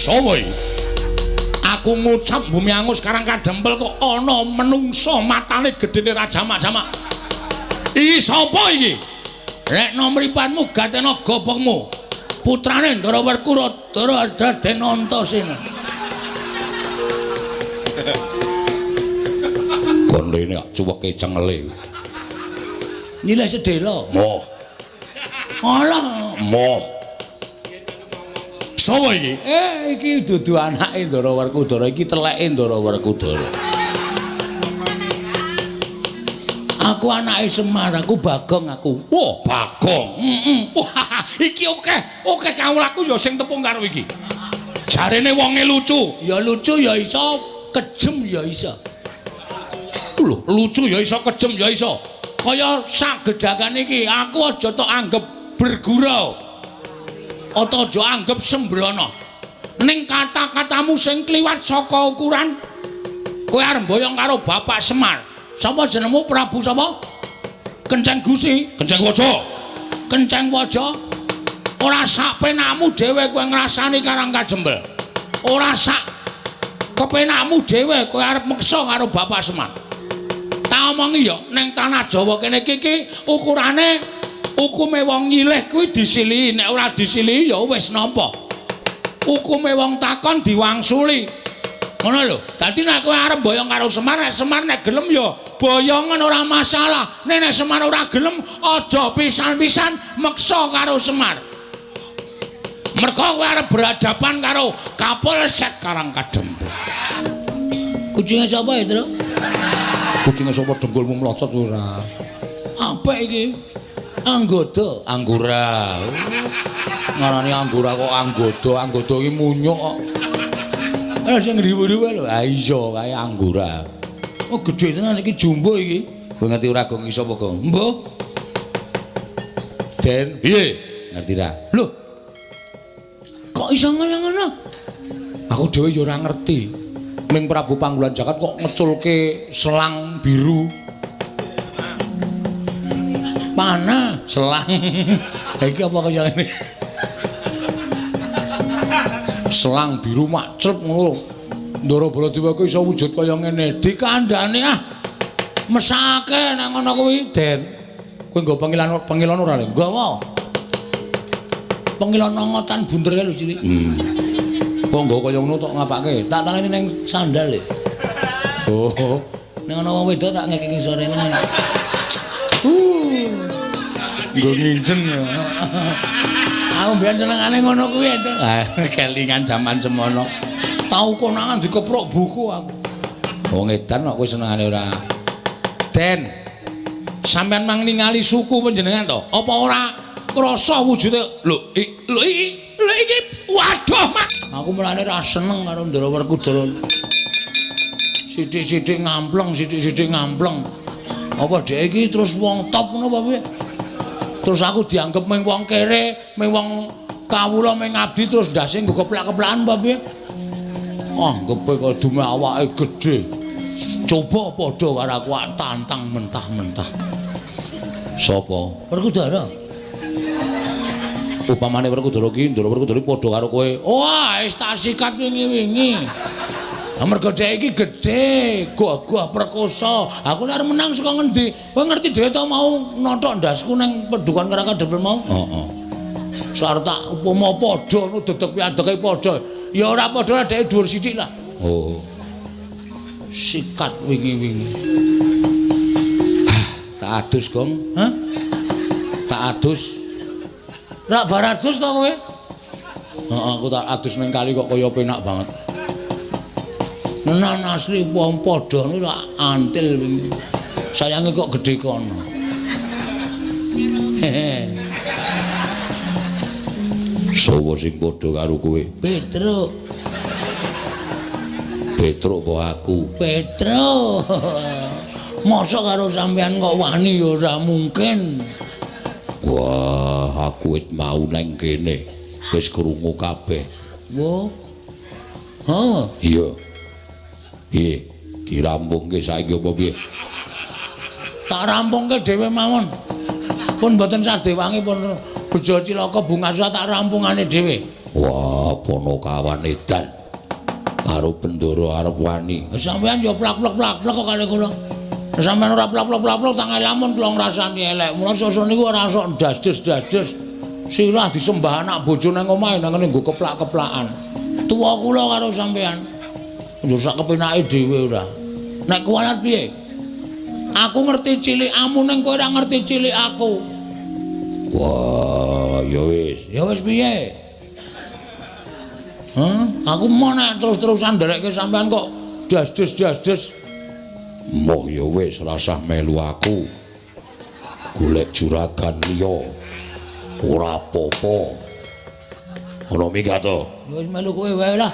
Sapa iki? Aku ngucap bumi angus Karang Kadempel kok ana menungsa matane gedene ra jamak-jamak. Iki sapa iki? Lekno mripatmu gatena gobokmu. Putrane Ndara Werkudara Raden Antasena. Kon rene cuweke cengele. Nyilih sedhela. Moh. Alah, moh. Sapa iki? Iki dudu anake Ndara Werkudara, iki teleke Ndara Werkudara. Aku anake Semar, aku Bagong aku. Wah, Bagong. Heeh. Wah, iki akeh, akeh kawulaku ya sing tepung karo iki. Jarene wonge lucu. Ya lucu ya iso, kejem ya iso. Lho, lucu ya iso, kejem ya iso. Kaya sak gedhakan iki, aku aja tok anggep bergurau. Ata aja anggep sembrono. Ning kata-katamu sing kliwat saka ukuran, kowe arep mboyong karo Bapak Semar. Sapa jenengmu Prabu sapa? Kenceng Gusi, Kenceng Waja. Kenceng Waja. Ora sak penakmu dhewe kowe ngrasani Karang Kajembel. Ora sak kepenakmu dhewe kowe arep meksa karo Bapak Semar. Tak omongi ya, ning tanah Jawa kene iki ukurane hukume wong nyilih kuwi disilihi, nek ora disilihi ya wis nampa. Hukume wong takon diwangsuli. Ngono lho. Dadi nek kowe arep mboyong karo Semar, nek Semar nek gelem ya boyongen ora masalah. Nek nek Semar ora gelem aja pisan-pisan meksa karo Semar. Mergo kowe arep berhadapan karo Kapolsek Karang Kadempel. Kucinge sapa ya, Tru? Kucinge sapa dengkulmu mlocot ora? Apik iki. Anggoda, anggura. Ngarani anggura kok anggoda, anggoda iki munyuk kok. Sing riwu-riwu lho. Ha iya kae anggura. Oh gedhe tenan iki jumbo iki. Kowe ngerti ora Gong iso apa, Gong? Mbuh. Den, piye? Ngerti ra? Lho. Kok iso ngono-ngono? Aku dhewe ya ora ngerti. Ming Prabu Panggulan Jagat kok ngeculke selang biru. Panah selang. Iki apa kaya ngene? Selang biru makcrep ngono. Ndara Baladewa kuwi iso wujud kaya ngene. Dikandhane ah. Mesake nek ngono kuwi, Den. Kowe nggo pengilon pengilon ora lho? Nggawa. Pengilon nongotan bunder kae lho cilik. Kok nggo kaya ngono tok ngapake? Tak taleni ning sandal e. Oh. Ning ana wong wedok tak ngekeki sore ngene. Nggo nginceng. Aku mbiyen senengane ngono kuwi to. Ah, kelingan jaman semono. Tau konangan dikeprok buku aku. Wong edan kok kowe senengane ora. Den. Sampeyan mang ningali suku panjenengan to? Apa ora krasa wujude? Lho, lho iki, lho iki waduh, Mak. Aku mulane ra seneng karo Ndara Werkudara. Sithik-sithik ngampleng, sithik-sithik ngampleng. Apa dhek iki terus wong top ngono apa piye? Terus aku dianggep ming wong kere, ming wong kawula ming abdi terus ndase nggo keplak-keplakan apa piye? Anggepe kok dume awake gedhe. Coba padha karo aku tantang mentah-mentah. Sapa? Werkudara. Upamane Werkudara ki, Ndara Werkudara padha karo kowe. Wah, wis tak sikat wingi-wingi. Mergo dhek iki gedhe, gagah perkosa. Aku nek arep menang saka ngendi? Kowe ngerti dhewe to mau nothok ndasku ning pedukan Karang Kadempel mau? Heeh. Sarep tak upama padha ngono dedeg piadege padha. Ya ora padha dhek dhuwur sithik lah. Oh. Sikat wingi-wingi. Tak adus, Gong. Hah? Tak adus. Rak bar adus to kowe? Heeh, aku tak adus ning kali kok kaya penak banget. Nenan asli wong padha ngono rak antil wingi. Sayange kok gedhe kono. Hehe. Sowo sing padha karo kowe? Petruk. Petruk apa aku? Petruk. Mosok karo sampean kok wani ya ora mungkin. Wah, aku wit mau nang kene wis krungu kabeh. Wah. Ha, iya. Piye? Dirampungke saiki apa piye? Tak rampungke dhewe mawon. Pun mboten sadewangi pun Bejo cilaka bunga tak rampungane dhewe. Wah, Ponokawan edan. Karo Bendoro arep wani. Sampeyan ya plak-plak-plak kok kali kula. Sampeyan ora plak-plak-plak tak ngelamun kula ngrasani elek. Mula sosok niku ora sok ndas-des-das-des. Sirah disembah anak bojo nang omahe nang ngene nggo keplak-keplakan. Tuwa kula karo sampeyan. Yo sak kepenake dhewe ora. Nek kuwalat piye? Aku ngerti cilikamu ning kowe ora ngerti cilik aku. Wah, ya wis. Ya wis piye? Hah? Aku mau nek terus-terusan nderekke sampean kok das-des-das-des. Moh ya wis rasah melu aku. Golek juragan liya. Ora apa-apa. Ono minggat to. Ya wis melu kowe wae lah.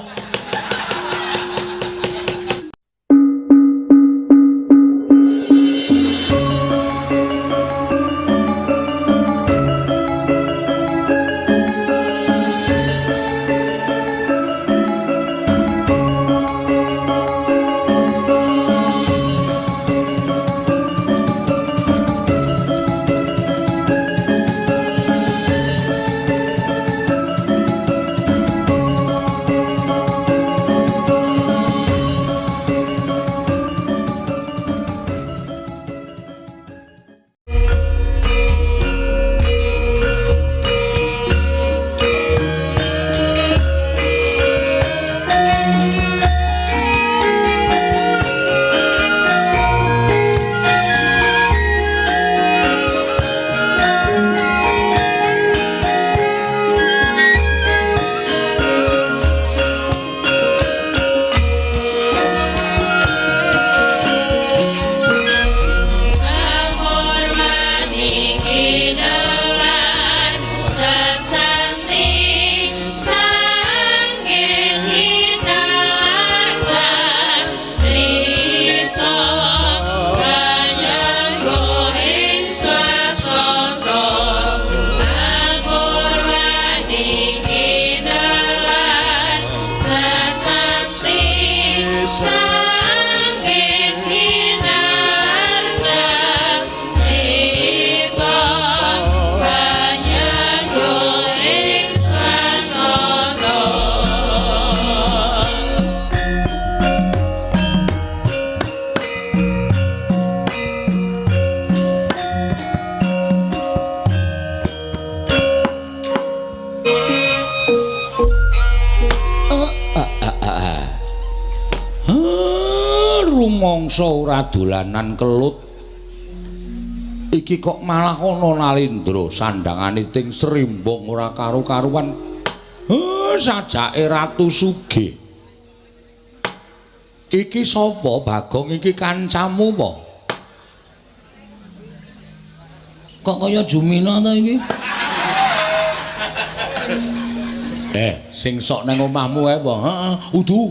Rumangsa ora dolanan kelut. Iki kok malah ana Nalindra sandangane ting srimbong ora karu-karuan. Sajake Ratu Sugih. Iki sapa Bagong iki kancamu apa? Kok kaya Jumina ta iki? Sing sok nang omahmu ae apa? Heeh, udu.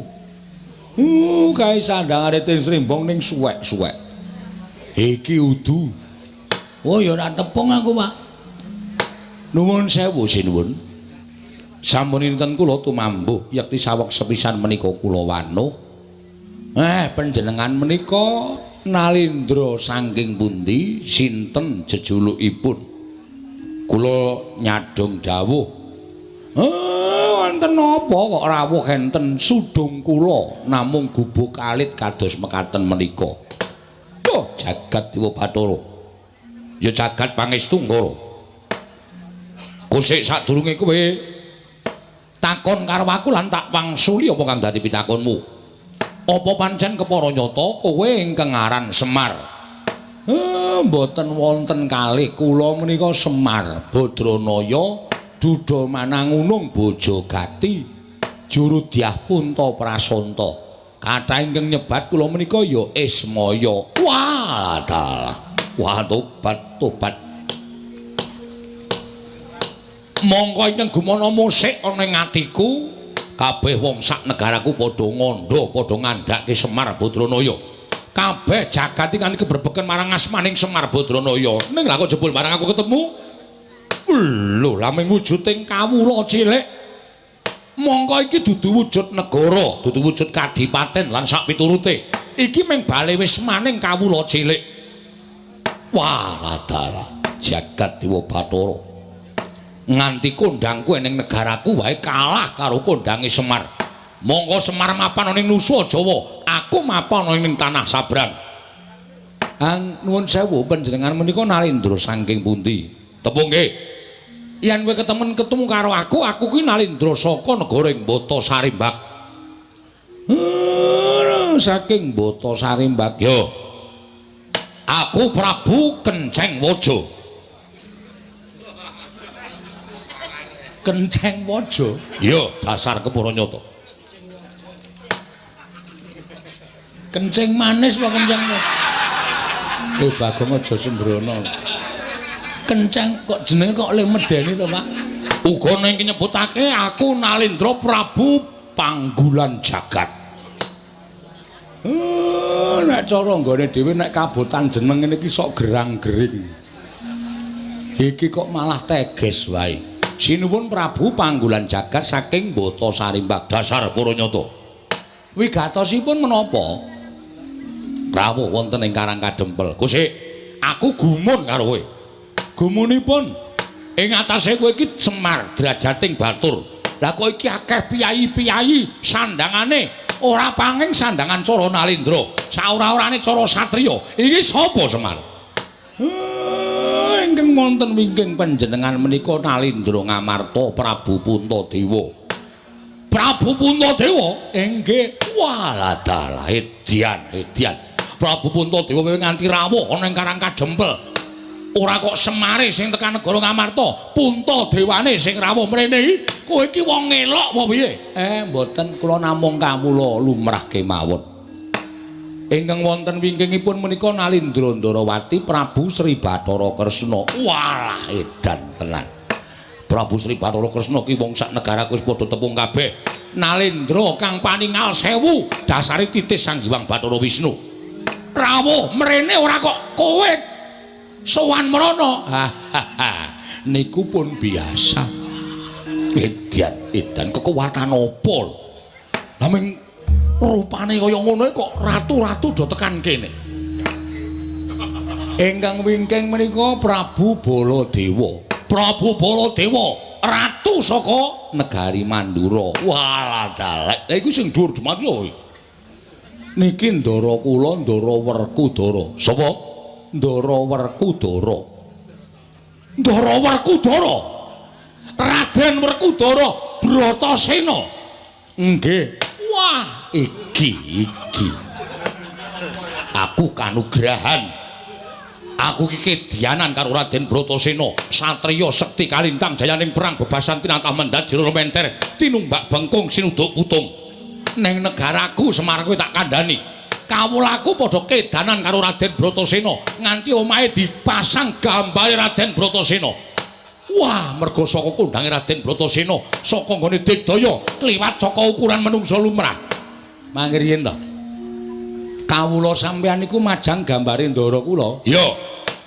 Kae sandangane ting srimbong ning suwek-suwek. Iki udu. Oh, ya ora tepung aku, Pak. Nuwun sewu sinuwun. Sampun inten kula tumambuh yekti saweg sepisan menika kula wanuh. Panjenengan menika Nalindra saking pundi? Sinten jejulukipun? Kula nyadhong dawuh. Wonten napa kok rawuh enten sudung kula namung gubuk alit kados mekaten menika. Duh, jagat Dewa Bathara. Ya jagat pangestu Ngara. Kusik sadurunge kowe takon karo aku lan tak wangsuli apa kang dadi pitakonmu. Apa pancen kepara nyata kowe ingkang aran Semar? Mboten wonten kalih kula menika Semar Badranaya Duda Manangunung Bojogati juru dyah Punta Prasanta. Kathah ingkang nyebat kula menika ya Ismaya. Wah, dalah. Wah, tobat tobat. Mongko ingkang gumana musik ana ing atiku, kabeh wong sak negaraku padha ngandha, padha ngandhake Semar Badranaya. Kabeh jagat iki nganti kebrebeken marang asmaning Semar Badranaya. Ning lha kok jebul marang aku ketemu. Lho, laming wujuding kawula cilik. Mongko iki dudu wujud negara, dudu wujud kadipaten lan sak piturute. Iki mung bale wismaning kawula cilik. Wah, dalah jagat Dewa Bathara. Nganti kondangku ning negaraku wae kalah karo kondange Semar. Monggo Semar mapan ning Nusa Jawa, aku mapan ning tanah Sabrang. Ang nuwun sewu panjenengan menika Nalendra saking pundi? Tepung nggih. Yen kowe ketemen ketemu karo aku, aku ki Nalendra saka negara ing Bata Sarimbak. Saking Bata Sarimbak. Yo. Aku Prabu Kenceng Waja. Kenceng Waja? Iya, dasar kepara nyata. Kenceng manis apa kenceng? Bagong aja sembrono. Kenceng kok jenenge kok le medeni to, Pak? Uga ning nyebutake aku Nalendra Prabu Panggulan Jagat. Nek cara nggone dhewe nek kabotan jeneng ngene iki sok gerang-gering. Iki kok malah teges wae. Sinuwun Prabu Panggulan Jagat saking Bata Sarimbak, dasar para nyata. Wigatosipun menapa? Rawuh wonten ing Karang Kadempel. Kusik, aku gumun karo kowe. Gumunipun ing atase kowe iki Semar drajating batur. Lah kok iki akeh piyayi-piyayi sandangane ora panging sandangan cara Nalendra, saora-orane cara satriya. Iki sapa Semar? Ingkang wonten wingking panjenengan menika Nalendra Ngamarta Prabu Puntadewa. Prabu Puntadewa? Inggih. Walah dalah edian, edian. Prabu Puntadewa kowe nganti rawuh ana ing Karang Kadempel. Ora kok Semare sing tekan negara Ngamarta, Puntadewane sing rawuh mrene iki. Kowe iki wong ngelok apa piye? Mboten, kula namung kawula lumrah kemawon. Ingkang wonten wingkingipun menika Nalendra Ndarawati Prabu Sri Bathara Kresna. Walah edan tenan. Prabu Sri Bathara Kresna ki wong sak negaraku wis padha tepung kabeh. Nalendra kang paningal sewu dasare titis Sang Hyang Bathara Wisnu. Rawuh mrene ora kok kowe sowan mrono. Niku pun biasa. Edan, edan kekuatan apa lho? Lah ming rupane kaya ngono kok ratu-ratu do tekan kene. Ingkang wingking menika Prabu Baladewa. Prabu Baladewa, ratu saka negari Mandura. Walah dalek. Lah iku sing dhuwur jumat kuwi. Niki ndara kula Ndara Werkudara. Sapa? Ndara Werkudara. Ndara Werkudara. Raden Werkudara Bratasena. Nggih. Wah, iki. Aku kanugrahan. Aku iki kedianan karo Raden Bratasena, satriya sekti kalintang jayaning perang bebasan tinatah mendhat jero menter, tinumbak bengkung sinuduk putung. Neng negaraku Semar kowe tak kandhani. Kawulaku padha kedanan karo Raden Bratasena, nganti omahe dipasang gambare Raden Bratasena. Wah, merga saka kondange Raden Bratasena, saka nggone digdaya kliwat saka ukuran menungsa lumrah. Mangke riyen to. Kawula sampeyan niku majang gambare ndara kula. Iya.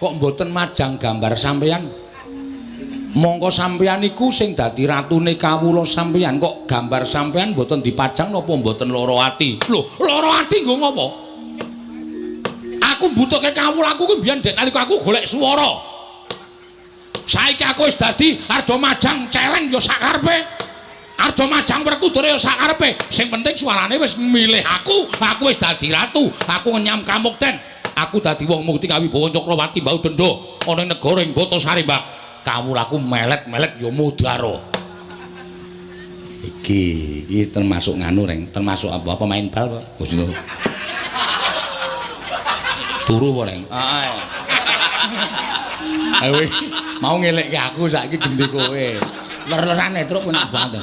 Kok mboten majang gambar sampeyan? Mongko sampeyan niku sing dadi ratune kawula sampeyan, kok gambar sampeyan mboten dipajang napa mboten lara ati? Lho, lara ati nggo ngopo? Aku mbutuhke kawulaku kuwi biyen dek nalika aku golek swara. Saiki aku wis dadi arda majang celeng ya sakarepe. Arda majang Werkudara ya sakarepe. Sing penting suarane wis milih aku, aku wis dadi ratu, aku ngenyam kamukten. Aku dadi wong mukti kawibawa Cakrawati mbau denda ana ing negara ing Bata Sarimbak. Kawulaku melet-melet ya mudara. Iki iki termasuk nganu reng, termasuk apa pemain bal apa? Gusti. Turu apa reng? Heeh. Ayo mau ngelekke aku saiki ganti kowe. Ler-lerane truk enak banget.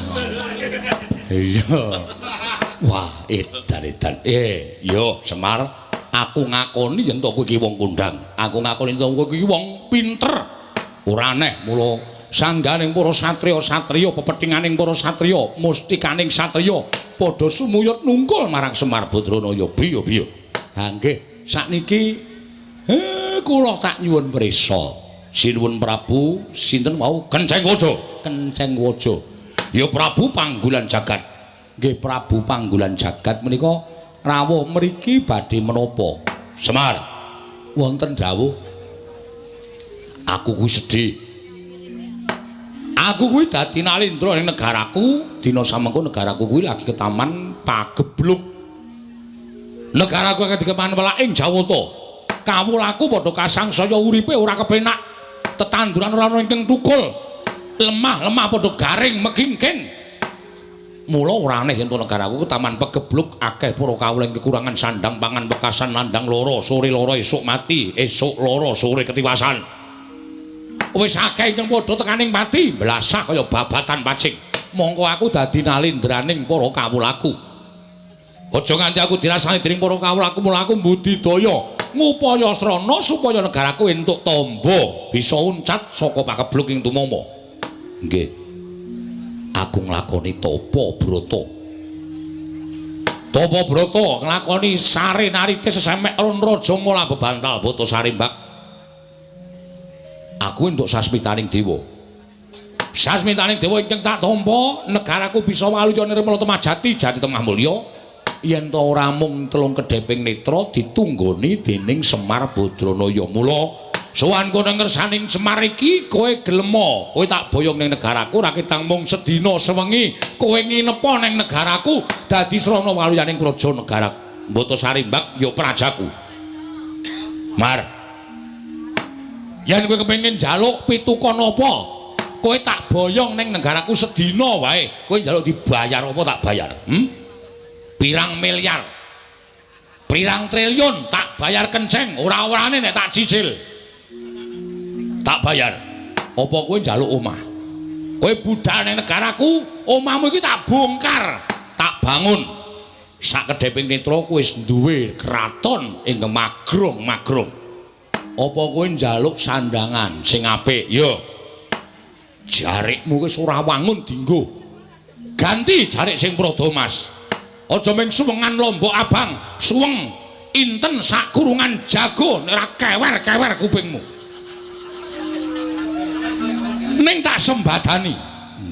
Iya. Wah, edan-edan. Yo Semar, aku ngakoni yen to kowe iki wong kondang. Aku ngakoni yen to kowe iki wong pinter. Ora aneh mula sangganing para satriya-satriya, pepethinganing para satriya, mustikaning satriya padha sumuyut nungkul marang Semar Badranaya. Biya-biya. Ha nggih, sakniki kula tak nyuwun prisa. Sinuwun Prabu sinten wau? Kenceng Waja. Kenceng Waja. Ya Prabu Panggulan Jagat. Nggih Prabu Panggulan Jagat menika rawuh mriki badhe menapa? Semar, wonten dawuh. Aku kuwi sedih. Aku kuwi dadi nalindra ning negaraku, dina samengko negaraku kuwi lagi ketaman pagebluk. Negaraku akeh dikeman welaking Jawata. Kawulaku padha kasangsaya uripe ora kepenak. Tetanduran ora ana ingkang tukul. Lemah-lemah padha garing megingking. Mula ora aneh yen negaraku ketaman pegebluk akeh para kawula ing kekurangan sandang pangan wekasan nandang lara, sore lara esuk mati, esuk lara sore ketiwasan. Wis akeh ingkang padha tekaning pati, blasah kaya babatan pacing. Mongko aku dadi nalindraning para kawulaku. Aja nganti aku dirasani dening para kawulaku, mula aku mbudidaya ngupaya srana supaya negaraku entuk tamba, bisa uncat saka pagebluk ing tumama. Nggih. Aku nglakoni tapa brata. Tapa brata nglakoni sare narite sesemek ron raja mula bebantal bata sarimbak. Aku entuk sasmitaning dewa. Sasmitaning dewa ingkang tak tampa, negaraku bisa waluya nirmala temajati jati temah mulya. Yen ta ora mung telung kedheping netra ditunggoni dening Semar Badranaya. Mula sowan kono ngersaning Semar iki kowe gelema, kowe tak boyong ning negaraku ora ketang mung sedina sewengi kowe nginepa ning negaraku dadi srana waluyaning praja negara Mbata Sarimbak ya prajaku. Mar, yen kowe kepengin njaluk pitukon apa, kowe tak boyong ning negaraku sedina wae, kowe njaluk dibayar apa tak bayar? Pirang miliar, pirang triliun tak bayar kenceng, ora-orane nek tak cicil. Tak bayar. Apa kowe njaluk omah? Kowe budal ning negaraku, omahmu iki tak bongkar, tak bangun. Sak kedheping netra kowe wis duwe kraton ingkang magrong-magrong. Apa kowe njaluk sandangan sing apik? Ya. Jarikmu wis ora wangun dinggo. Ganti jarik sing prada mas. Aja mung suwengan lombok abang, suweng inten sak kurungan jago nek ora kewer-kewer kupingmu. Ning tak sembadani.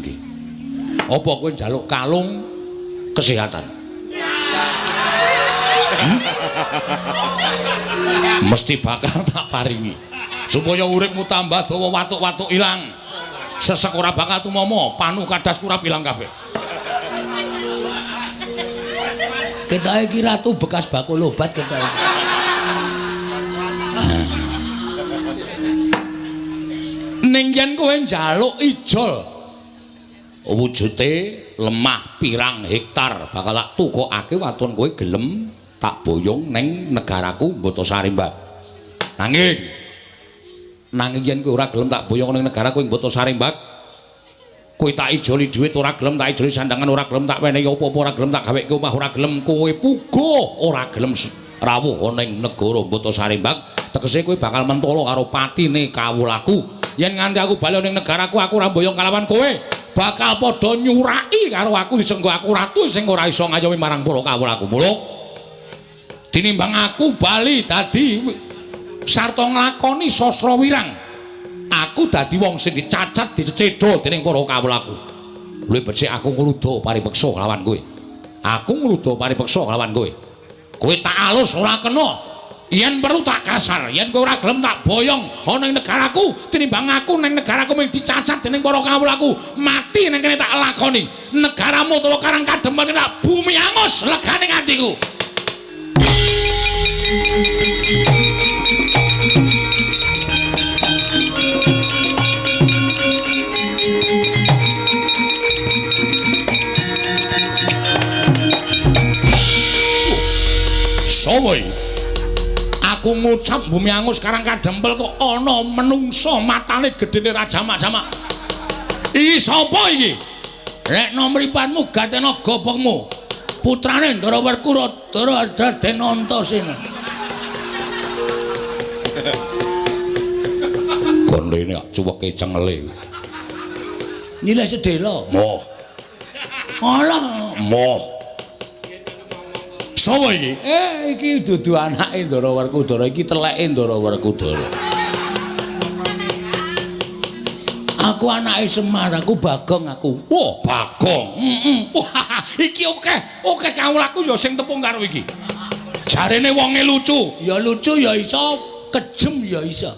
Nggih. Apa kowe njaluk kalung kesehatan? Mesti bakal tak paringi. Supaya uripmu tambah dawa, watuk-watuk ilang. Sesek ora bakal tumama, panu kadas kurap ilang kabeh. Ketoke iki ratu bekas bakul obat ketoke. Ning yen kowe njaluk ijol wujute lemah pirang hektar bakal tak tukokake waton kowe gelem tak boyong ning negaraku Mbata Sarimbak. Nanging yen kowe ora gelem tak boyong ning negaraku Mbata Sarimbak, kowe tak ijoli dhuwit ora gelem, tak ijoli sandangan ora gelem, tak wenehi apa-apa ora gelem, tak gaweke omah ora gelem, kowe puguh ora gelem rawuh ning negara Mbata Sarimbak, tegese kowe bakal mentolo karo patine kawulaku. Yen nganti aku bali ning negaraku aku ora mboyong kalawan kowe, bakal padha nyuraki karo aku disenggo aku ratu sing ora iso ngayomi marang para kawulaku. Mula tinimbang aku bali dadi sarta nglakoni sastra wirang, aku dadi wong sing dicacat dicecedha dening para kawulaku. Luwih becik aku ngluda paripeksa kelawan kowe. Aku ngluda paripeksa kelawan kowe. Kowe tak alus ora kena. Yen perlu tak kasar, yen kowe ora gelem tak boyong ana ing negaraku, tinimbang aku ning negaraku mung dicacat dening para kawulaku, mati ning kene tak lakoni. Negaramu utawa Karang Kadempel tak bumi angus legane atiku. Sopo iki? Aku ngucap bumi angus Karang Kadempel kok ana menungsa matane gedene ra jamak-jamak. Iki sapa iki? Lekno mripatmu gatena gobokmu. Putrane Ndara Werkudara Raden Antasena. Gondene cuweke cengele. Nyilih sedhela. Moh. Alah, moh. Sopo iki? Iki dudu anake Ndara Werkudara, iki teleke Ndara Werkudara. Aku anake Semar, aku Bagong aku. Wah, Bagong. Wah, iki akeh kawulaku ya sing tepung karo iki. Jarene wonge lucu. Ya lucu ya iso, kejem ya iso.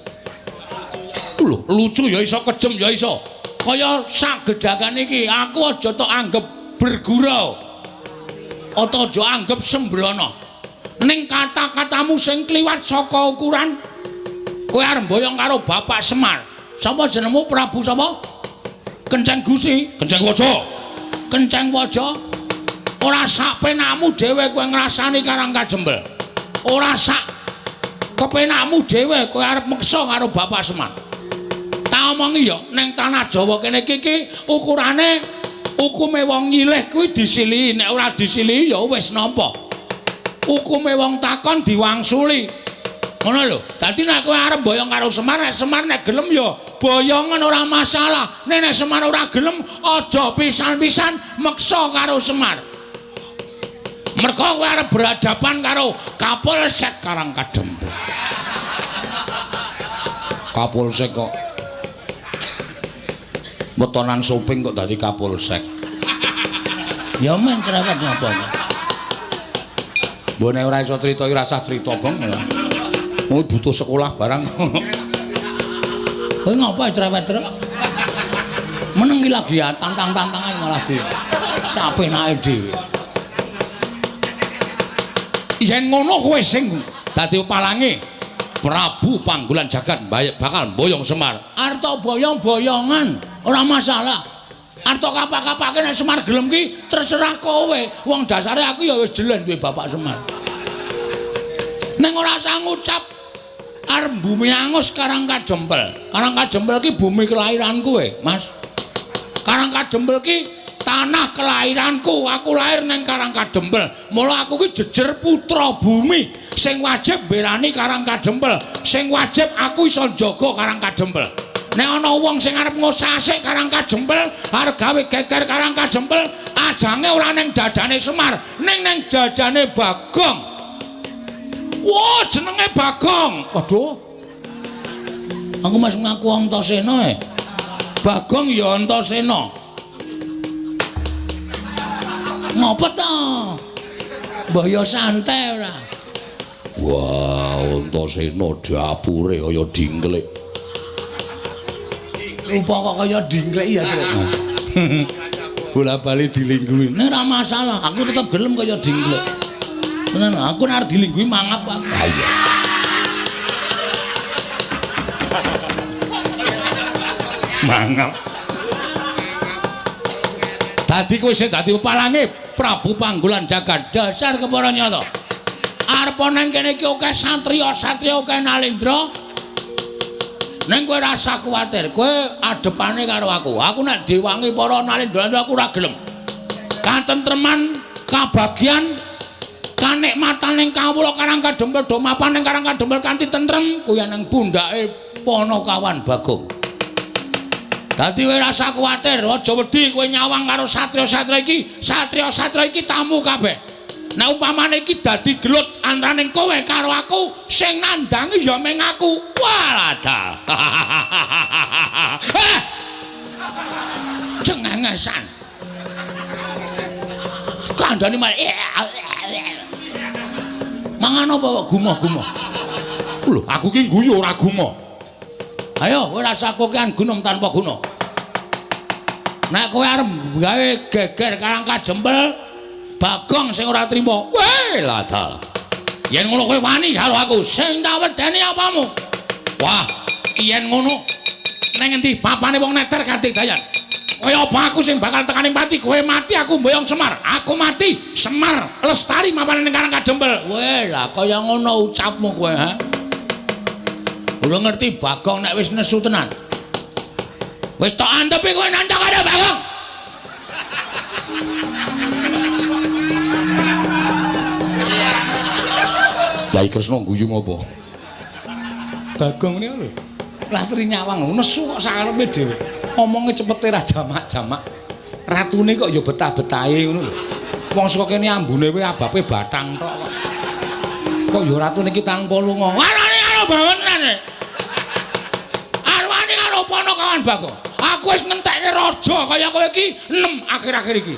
Lho, lucu ya iso, kejem ya iso. Kaya sak gedhakan iki aku aja tok anggep bergurau. Ata aja anggep sembrono. Ning kata-katamu sing kliwat saka ukuran kowe arep mboyong karo Bapak Semar. Sapa jenengmu Prabu sapa? Kenceng Gusi, Kenceng Waja. Kenceng Waja. Ora sak penakmu dhewe kowe ngrasani Karang Kajembel. Ora sak kepenakmu dhewe kowe arep meksa karo Bapak Semar. Tak omongi ya, ning tanah Jawa kene iki ukurane hukume wong nyilih kuwi disilihi, nek ora disilihi ya wis nampa. Hukume wong takon diwangsuli. Ngono lho. Dadi nek kowe arep boyong karo Semar, nek Semar nek gelem ya boyongan ora masalah. Nek Semar ora gelem aja pisan-pisan meksa karo Semar. Mergo kowe arep berhadapan karo Kapolsek Karang Kadempel. Kapolsek kok wetonan soping kok dadi Kapolsek. Ya men cerewet napa. Mbok nek ora iso crita iki rasah crita, Gong. Mau butuh sekolah barang. Kowe ngapa cerewet truk? Meneng iki lagi tantang-tantangan malah di sapenake dhewe. Yen ngono kowe sing dadi palange Prabu Panggulan Jagat bakal mboyong Semar. Arta boyong-boyongan ora masalah. Arta kapak-kapake nek Semar gelem ki terserah kowe. Wong dasare aku ya wis jelen duwe Bapak Semar. Ning ora usah ngucap arep bumi angus Karang Kajempel. Karang Kajempel ki bumi kelahiranku kowe, Mas. Karang Kajempel ki tanah kelahiranku. Aku lahir nang Karang Kadempel. Mula aku ki jejer putra bumi sing wajib mbelani Karang Kadempel, sing wajib aku iso njaga Karang Kadempel. Nek ana wong sing arep ngosasik Karang Kadempel, arep gawe geger Karang Kadempel, ajange ora ning dadane Semar, ning nang dadane Bagong. Wah, jenenge Bagong. Waduh. Aku mas ngaku Antasena e. Bagong ya Antasena. Ngopo to? Mbah ya santai ora. Wah, Antasena dapure kaya dingklik. Rupa kok kaya dingklik ya, Truk. Bola-bali dilingguhi. Nek ora masalah, aku tetep gelem kaya dingklik. Tenan, aku nek arep dilingguhi mangap aku. Ha iya. Mangap. Dadi kowe sing dadi palange Prabu Panggulan Jagat dasar kepara nyata. Arep nang kene iki akeh satriya-satriya akeh nalendra. Ning kowe ora usah kuwatir, kowe adepane karo aku. Aku nek diwangi para nalendra aku ora gelem. Katentreman, kabagyan, kanikmatan ning kawula Karang Kadempel do mapan ning Karang Kadempel kanthi tentrem kuwi nang pundhake Panakawan Bagong. Dadi kowe ora usah kuwatir, aja wedi kowe nyawang karo satriya-satriya iki, satriya-satriya iki tamu kabeh. Nek umpamane iki dadi gelut antaraning kowe karo aku, sing nandangi ya mung aku. Walah. Eh! Cengengesan. Kandhane malah mangan apa kok gumoh-gumoh? Lho, aku ki guyu ora gumoh. Ayo, kowe rasa kokean gunung tanpa guna. Nek kowe arep gawe geger Karang Kadempel, Bagong sing ora trima. Weh, ladal. Yen ngono kowe wani karo aku, sing tak wedeni apamu? Wah, yen ngono nang endi papane wong neter kanthi dayan. Kaya apa aku sing bakal tekaning pati, kowe mati aku mboyong Semar. Aku mati, Semar lestari mapane ning Karang Kadempel. Weh, lah kaya ngono ucapmu kowe, ha? Ora ngerti Bagong nek wis nesu tenan. Wis tok antepi kowe nantang karo Bagong. Yai Kresna guyu ngopo? Bagong niku lho. Lastri nyawang nesu kok sakarepe dhewe. Omonge cepete ra jamak-jamak. Ratune kok ya betah-betahe ngono lho. Wong saka kene ambune wae abape batang tok kok. Kok ya ratune iki tanpa lunga. Warane karo bawenan. Arwane karo Panakawan Bagong. Aku wis ngentekke raja kaya kowe iki 6 akhir-akhir iki.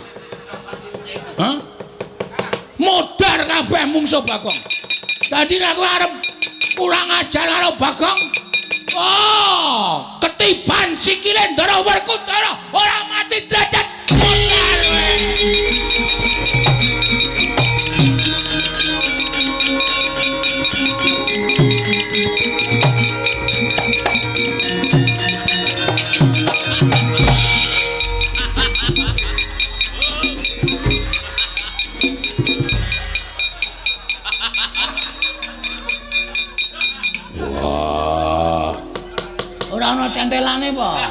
Hah? Modar kabeh mungsuh Bagong. Dadi nek kowe arep kurang ajar karo Bagong, oh, Ketiban sikile Ndara Werkudara ora mati derajat. Modar kowe. Wah, Ora ana centelane apa?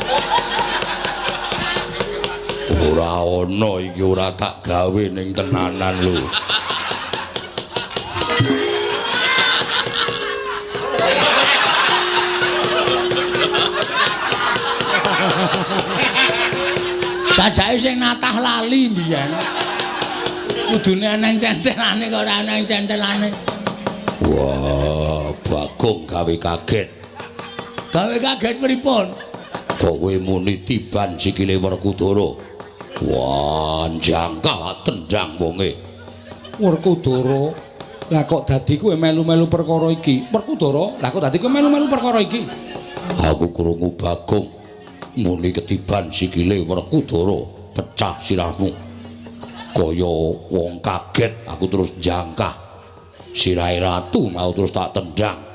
Ora ana iki, ora tak gawe ning tenanan lho. Sajake sing natah lali mbiyen. Kudune eneng centelane kok ora eneng centelane. Wah, Bagong gawe kaget. Gawe kaget pripun? Kowe muni tiban sikile Werkudara. Wah, jangkah tendang wonge. Werkudara, lah kok dadi kowe melu-melu perkara iki? Werkudara, lah kok dadi kowe melu-melu perkara iki? Aku krungu Bagong muni ketiban sikile Werkudara, pecah sirahmu. Kaya wong kaget, aku terus jangkah. Sirahe ratu mau terus tak tendang.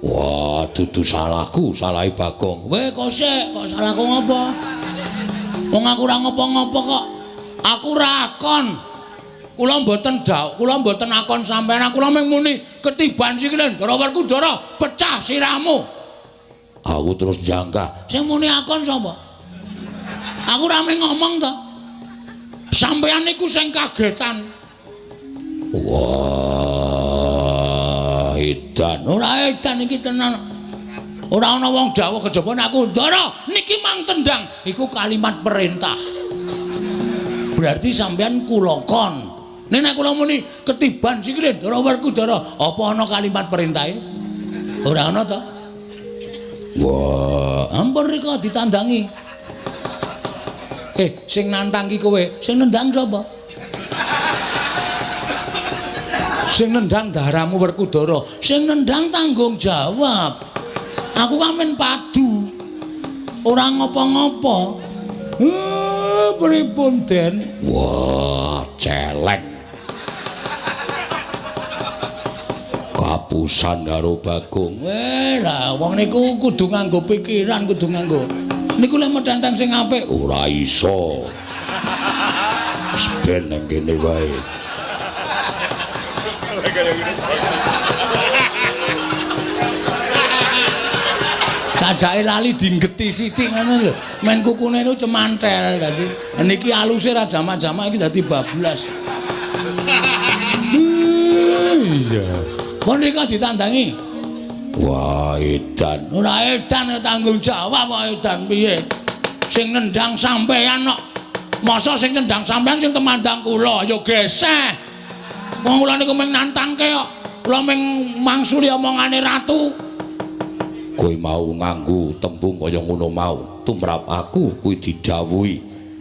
Wah, dudu salahku, salahe Bagong. Weh, kok sik, kok salahku ngopo? Wong aku ora ngopo-ngopo kok. Aku ora akon. Kula mboten dawuh, kula mboten akon sampean. Kula mung muni ketiban sikile Ndara Werkudara, pecah sirahmu. Aku terus jangkah. Sing muni akon sapa? Aku ora mung ngomong to. Sampean niku sing kagetan. Wah, edan. Ora edan iki tenan. Ora ana wong dawuh kejaba nek aku Ndara niki mang tendang, iku kalimat perintah. Berarti sampean kula kon. Nek nek kula muni ketiban sikile Ndara Werkudara, apa ana kalimat perintahe? Ora ana to. Wah, ampun rika ditandangi. Sing nantang ki kowe, sing nendang sapa? Sing nendang daramu Werkudara, sing nendang tanggung jawab. Aku kan men padu. Ora ngopo-ngopo. Pripun, Den? Wah, celeng. Kapusan karo Bagong. Weh, lah wong niku kudu nganggo pikiran, kudu nganggo. Niku lek medhanteng sing apik ora iso. Wis ben nang kene wae. Sajake lali dinggeti sithik ngono lho. Men kukune niku cemantel dadi. Niki aluse ra jamak-jamak iki dadi bablas. Iya. Pun rika ditandangi. Wah, edan. Ora edan tanggung jawab kok edan piye? Sing nendang sampean kok. Masa sing nendang sampean sing temandang kula ya geseh. Wong kula niku mung nantangke kok. Kula mung mangsuli omongane ratu. Kowe mau nganggo tembung kaya ngono mau, tumrap aku kuwi didhawuhi.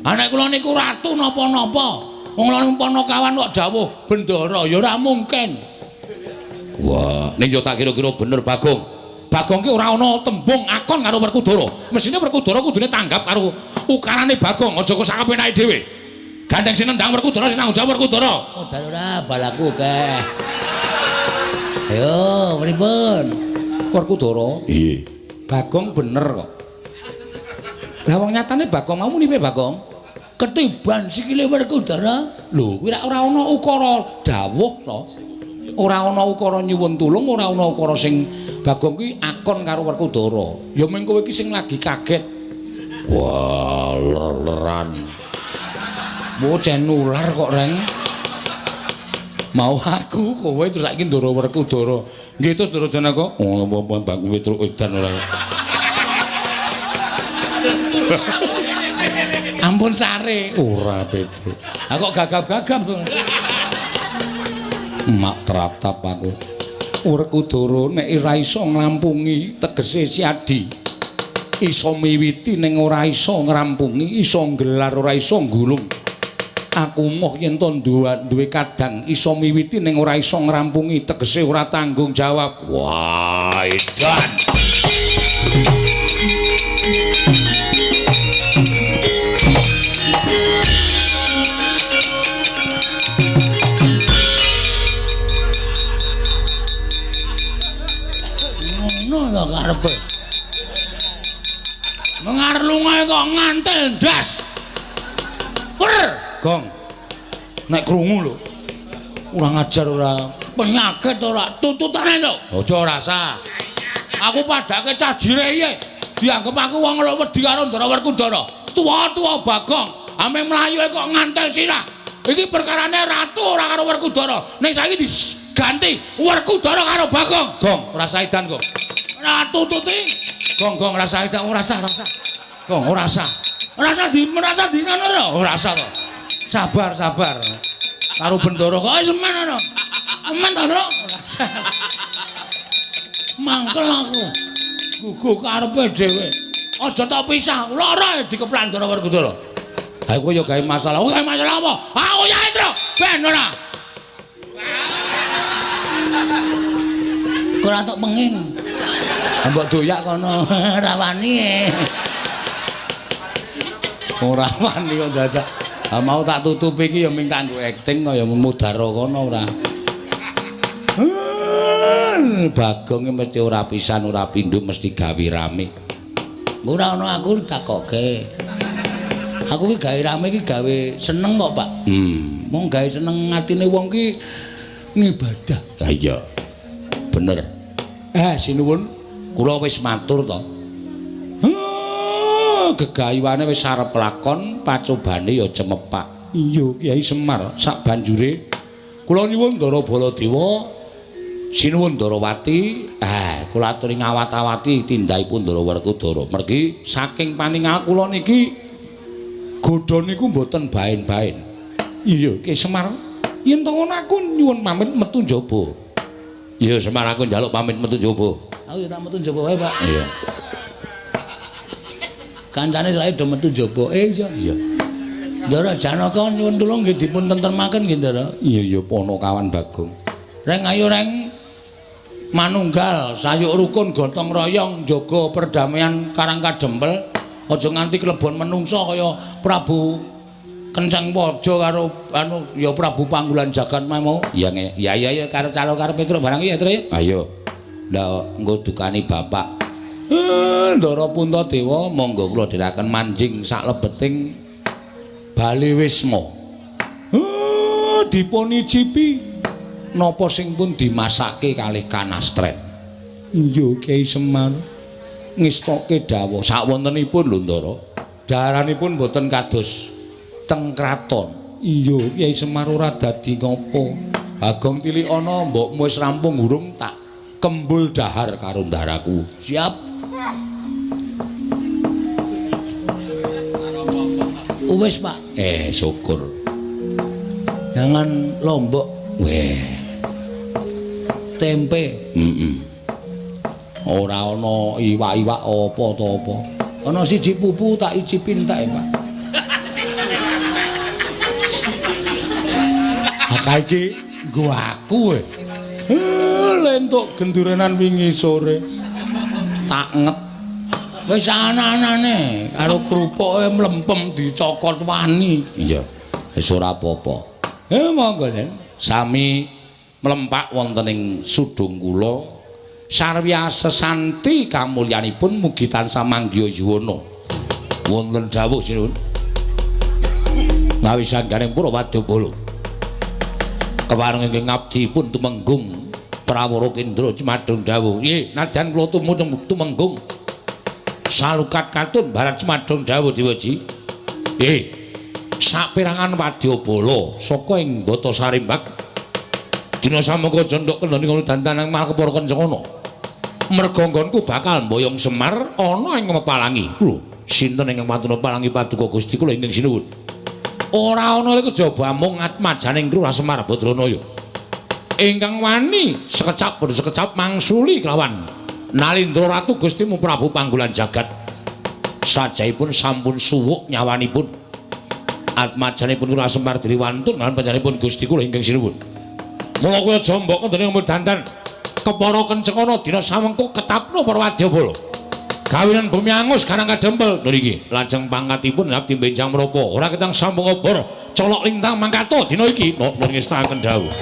Ha nek kula niku ratu napa-napa. Wong kula niku panakawan kok dawuh bendara ya ora mungkin. Wah, ning yo tak kira-kira bener Bagong. Bagong ki ora ana tembung akon karo Werkudara. Mesine Werkudara kudune tanggap karo ukarane Bagong, aja kok sak penake dhewe. Gandeng sing nendang Werkudara sing tanggung jawab Werkudara. Oh, dalu ora balaku akeh. Ayo, pripun? Werkudara. Iya. Bagong bener kok. Lah wong nyatane Bagong mau muni piye Bagong? Ketiban sikile Werkudara. Lho, kuwi ora ana ukara dawuh to. Ora ana ukara nyuwun tulung, ora ana ukara sing Bagong kuwi akon karo Werkudara. Ya mung kowe iki sing lagi kaget. Wah, ler-leran. Bocah nular kok, Reng. Mau aku kowe terus saiki Ndara Werkudara. Nggih terus Ndara Janaka. Oh, apa Bagong Petruk edan ora. Ampun sare. Ora Petruk. Ha kok gagap-gagap to. Mak tratap aku. Werkudara nek ora iso nglampungi tegese Siadi. Iso miwiti ning ora iso ngrampungi, iso nggelar ora iso nggulung. Aku moh yen to duwe kadang iso miwiti ning ora iso ngrampungi tegese ora tanggung jawab. Wah, edan. Nek krungu lho. Ora ngajar ora. Penyakit ora tututane to. Aja rasa. Aku padake cah jire piye? Dianggep aku wong lho wedi karo Ndara Werkudara. Tuwa-tuwa Bagong, ame mlayu kok ngantel sirah. Iki perkarane ratu ora karo Werkudara. Ning saiki diganti Werkudara karo Bagong. Gong, ora saidan kok. Ora tututi. Gong, gong ora saidan, ora sah, ora sah. Gong, ora sah. Ora sah di merasa di ngono ora? Ora sah to. Sabar, sabar. Karo Bendara kok semen ngono. Aman ta, Tru? Ora sah. Mangkel aku. Guguh karepe dhewe. Aja tak pisah, lara dikeplan Ndara Werkudara. Ha kowe ya gawe masalah. Oh, gawe masalah apa? Aku ya, Tru. Ben ora. Kok ora tok penging. Mbok doyak kono ora wani. Ora wani kok dadak. Ha mau tak tutupi iki ya ming kanggo acting kaya mudara kono ora. Bagong mesti ora pisan ora pindho mesti gawe rame. Ora ana aku takoke. Aku ki gawe rame ki gawe seneng kok, Pak. Mong gawe seneng atine wong ki ngibadah. Ha iya. Bener. Sinuwun, kula wis matur to. Gegayuhane wis arep lakon, pacobane ya cemepak. Iya, Kyai Semar, sak banjure kula nyuwun Ndara Baladewa, sinuwun Ndarawati, kula aturi ngawat-awati tindakipun Ndara Werkudara. Mergi saking paningal kula niki godha niku mboten baen-baen. Iya, Kyai Semar, yen to ngono aku nyuwun pamit metu njaba. Iya, Semar, aku njaluk pamit metu njaba. Aku ya tak metu njaba wae, Pak. Iya. Kancane saiki do metu njaba. Iya, iya. Ndara Janaka nyuwun tulung nggih dipun tentremaken nggih, Ndara. Iya, iya, Ponokawan Bagong. Reng ayo reng manunggal sayuk rukun gotong royong jaga perdamaian Karang Kadempel. Aja nganti klebon menungsa kaya Prabu Kenceng Waja karo anu ya Prabu Panggulan Jagat mau. Iya ya ya ya karo calo karo Petruk barang ya Tru. Ayo. Lah engko dukani bapak. Ndara Puntadewa monggo kula dherekaken manjing saklebeting Bale Wisma. Dipunicipi napa sing pun dimasake kalih kanastren. Iya Kyai Semar ngestoke dawuh sakwontenipun lho Ndara. Daharanipun boten kados teng kraton. Iya Kyai Semar ora dadi ngopo. Bagong tilik ana mbokmu wis rampung urung tak kembul dahar karo ndaraku. Siap. Wis, Pak. Syukur. Jangan lombok. Weh. Tempe. Heeh. Ora ana iwak-iwak apa to apa. Ana siji pupu tak icipi entek, Pak. Ha iki nggo aku. Lentuk gendurenan wingi sore. Tak nget. Wis ana-anane karo krupuke mlempem dicokot wani. Iya. Wis ora apa-apa. Monggo, Den. Sami mlempak wonten ing sudung kula. Sarwya sesanti kamulyanipun mugi tansah manggiya yuwana. Wonten dawuh sinuwun. Ngawi sangganing para wadyabala. Kepareng ingkang ngabdi pun tumenggung Prawara Kendra Cemadung dawuh. Nggih, nadyan kula tumenggung salukat katun barat Cemadung dawuh Dewaji. Saperangan wadyabala saka ing Bata Sarimbak dina samangka jendhok kendhani ngono dandanang malah kepara kencengana. Merga nggonku bakal mboyong Semar ana ing Mepalangi. Lho, sinten ingkang wantun Mepalangi paduka Gusti kula ingkang sinuwun. Ora ana kejaba mung atmajaning Lurah Semar Badranaya. Ingkang wani sekecap bodho sekecap mangsuli kelawan Nalindra Ratu Gustimu Prabu Panggulan Jagat. Sajaipun sampun suwuk nyawanipun. Atmajanipun Lurah Semar diri wantun lan panjenenganipun Gusti kula ingkang sinuwun. Mula kowe aja mbok kendhane ngomong dandan kepara kencengana dina samengko ketapno para wadyabala. Gawinan bumi angus Karang Kadempel niki lajeng pangkatipun abdi benjang menapa ora ketang sampung obor colok lintang mangkato dina iki nuwun ngestakaken dawuh.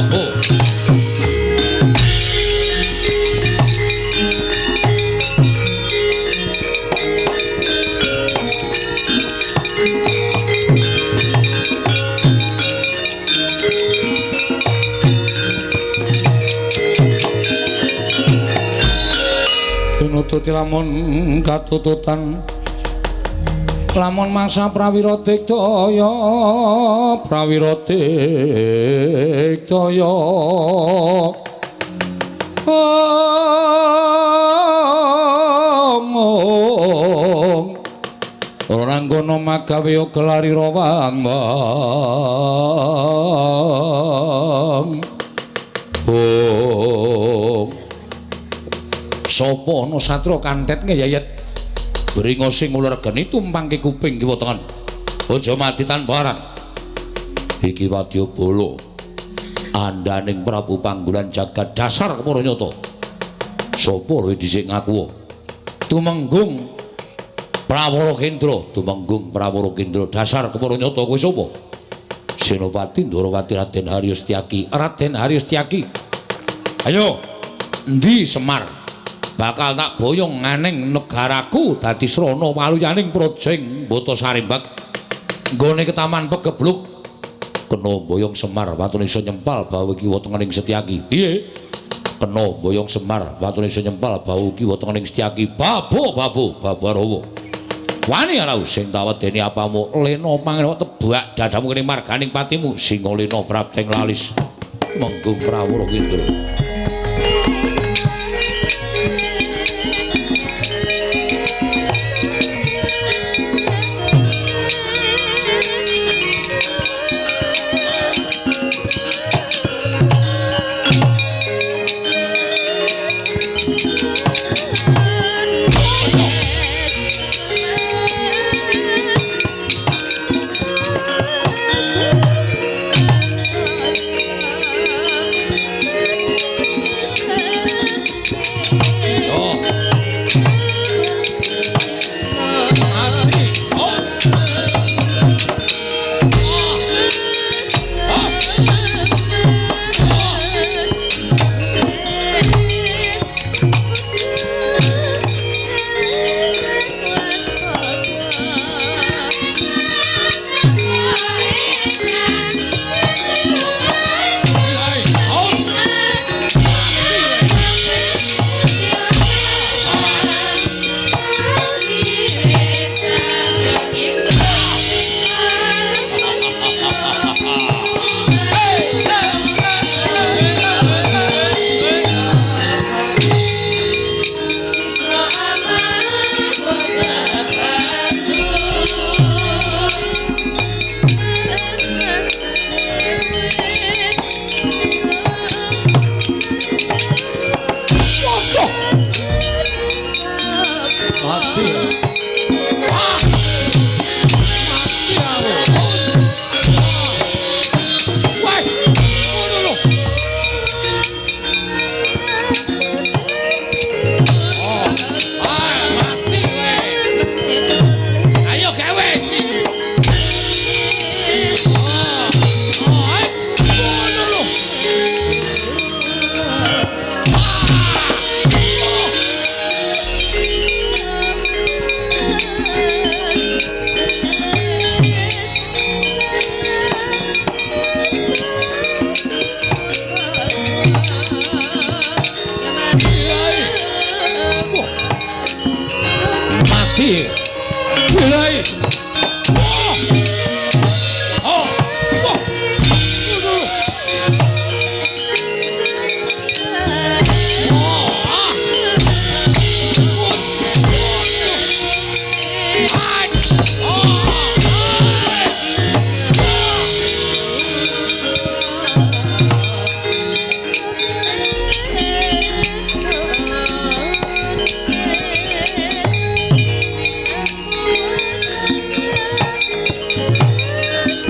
Babo. Tinututi lamun katututan lamun masa prawira digdaya prawira digdaya ong ora ngono magawe gelari rawang ong Sapa ana satra kantet ngeyayet bringo sing ular geni tumpangke kuping kiwa tengen. Aja mati tanpa aran. Iki wadyabala andaning Prabu Panggulan jagat dasar kepara nyata. Sapa luwih dhisik ngaku? Tumenggung Prawara Kendra, Tumenggung Prawara Kendra dasar kepara nyata kowe sapa? Senopati Ndorowati Raden Haryo Setyaki. Raden Haryo Setyaki. Ayo, endi Semar? Bakal tak boyong nganing negaraku dadi srana waluyaning projeng Bata Sarimbak nggone ketaman pegebluk kena boyong Semar watune iso nyempal bau kiwa tengening Setyaki. Piye? Kena boyong Semar watune iso nyempal bau kiwa tengening Setyaki. Babo babo babarawa wani ora sing tawedeni apamu lena pangen tebak dadamu kene marganing patimu singa lena prapteng lalis Menggung Prawara Kendra.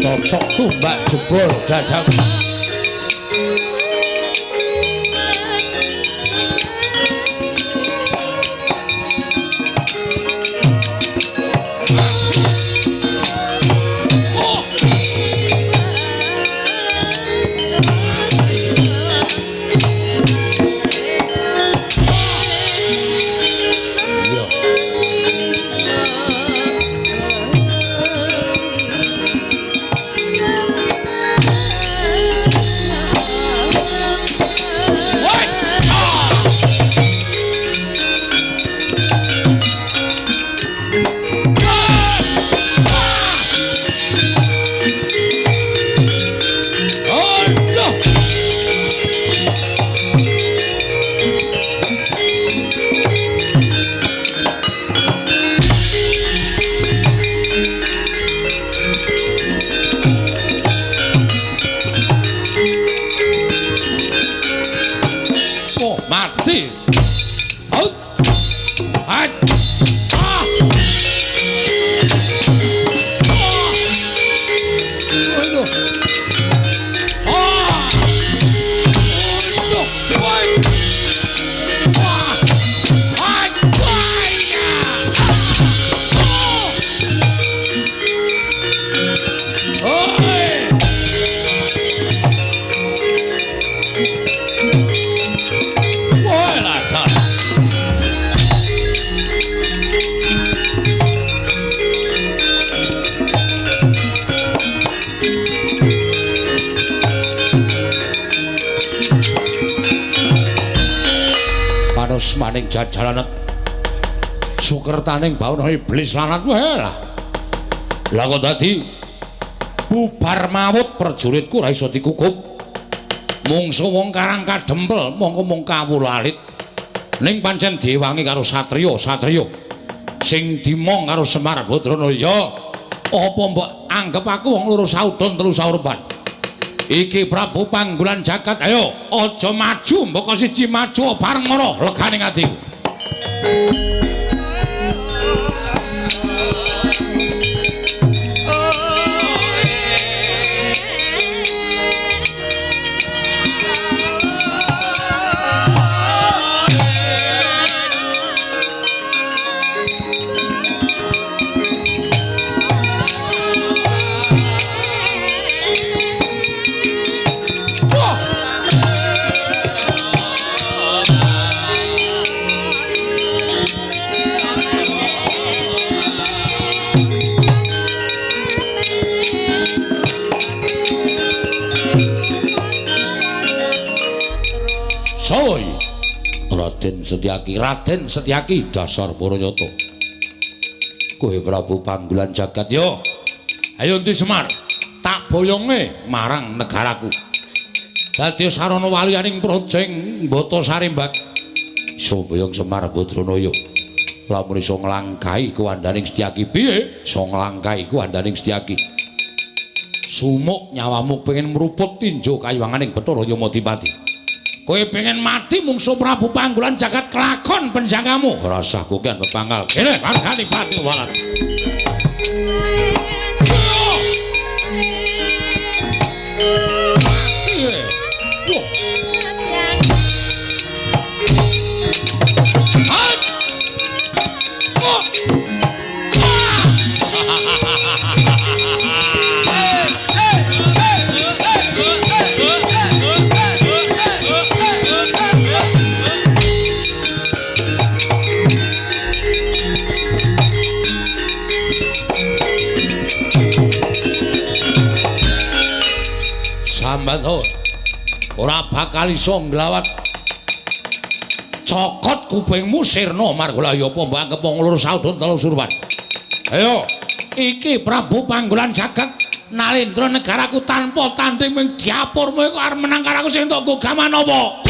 Cocok tumbak jebol dadang. Mati. Out. Hat. Ah. Aduh. Ah. Aduh. Woi. Wah. Hai. Wah. Oi. Woi lah ta. Panus maning jajalanet sukertaning bawana iblis lanat wae lah. Lah kok dadi bubar mawut prajuritku ora iso dikukup. Mungsu wong Karang Kadempel mongko mung kawula alit. Ning pancen diwangi karo satriya-satriya sing dimong karo Semar Badranaya. Apa mbok anggep aku wong loro saudon telu saurban? Iki Prabu Panggulan Jagat, ayo aja maju mbok siji maju bareng mara legane atiku. Soi Raden Setyaki, Raden Setyaki dasar Paranyata. Kowe Prabu Panggulan Jagat yo. Ayo endi Semar, tak boyonge marang negaraku. Dadi sarana waliyaning praja ing Batasari Mbak. Iso boyong Semar Badranaya. Lamun iso nglangkahi kuwandaning Setyaki piye? Iso nglangkahi kuwandaning Setyaki. Sumuk nyawamu pengen mruput tinjo kaywanganing Bathara Yamadipati. Kowe pengen mati mungsu Prabu Panggulan Jagat kelakon penjangkamu. Ora usah kokean pepangkal. Kene margani pati walat. Sambat ora bakal iso nglawat. Cokot kupingmu sirna margolaya apa mbok anggep wong loro saudon telu surwan. Ayo, iki Prabu Panggulan Jagat Nalendra negaraku tanpa tanding ming diapurmu iku arep menang karo aku sing entuk gaman apa?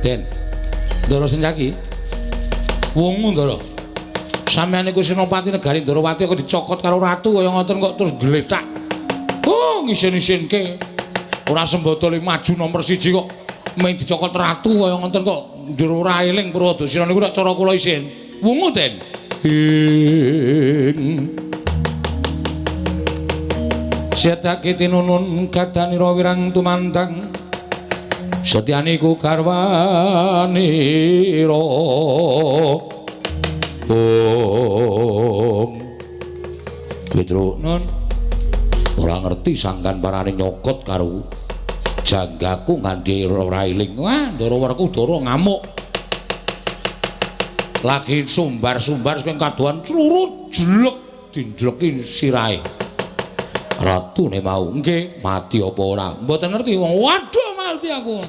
Den, Ndara Setyaki. Wungu Ndara. Sampeyan niku senopati negari Ndarawati kok dicokot karo ratu kaya ngoten kok terus gletak. Oh, ngisin-isinke. Ora sembada le maju nomor 1 kok mung dicokot ratu kaya ngoten kok njur ora eling Purwadasina niku nek cara kula isin. Wungu, Den. Setyaki tinunun kadanira wirang tumandang. Setyani ku garwanira. Om Petro nun ora ngerti sangkan parane nyokot karo janggaku nganti ora eling. Wah, Ndara Werkudara ngamuk. Lagi sumbar-sumbar sing kadohan clurut jlek dinjleki sirahe. Ratune mau nggih mati apa ora? Mboten ngerti wong. Waduh mati aku.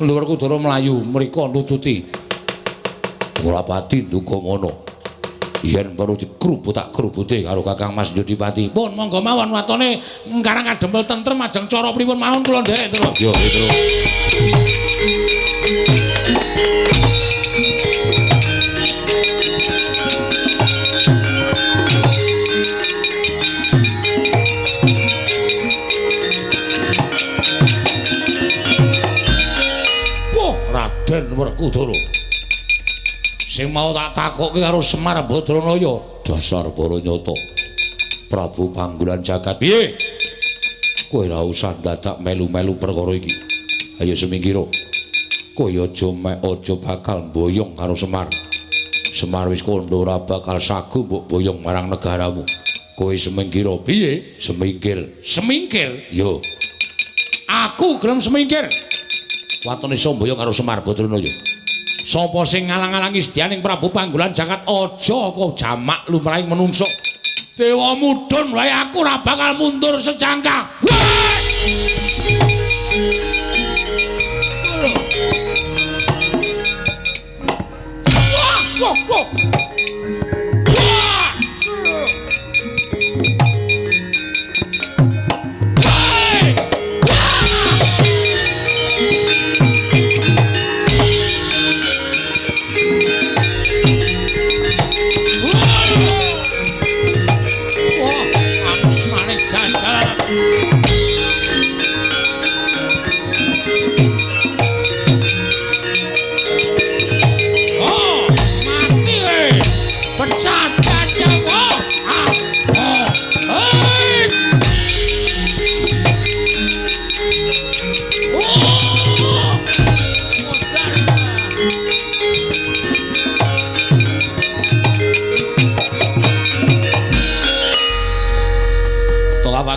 Werkudara mlayu mriko nututi. Ora pati nduga ngono. Yen perlu dikrubut tak krubute karo Kakang Mas Jodipati. Pun monggo mawon watone Karang Kadempel tentrem ajeng cara pripun mawon kula nderek terus. Yo, Petro. Raden Werkudara. Sing mau tak takokke karo Semar Badranaya, dasar para nyata. Prabu Panggulan Jagat, piye? Kowe ora usah dadak melu-melu perkara iki. Ayo semingkira. Kowe aja bakal mboyong karo Semar. Semar wis kandha ora bakal sagu mbok boyong marang negaramu. Kowe semingkira piye? Semingkir. Semingkir? Yo. Aku gelem semingkir. Watone iso mboyong karo Semar Badranaya. Sapa sing ngalang-alangi sedyaning Prabu Panggulan Jagat aja kok jamak lumrahing menungso. Dewa mudhun wae aku ora bakal mundur sejangka. Wah, wah, wah.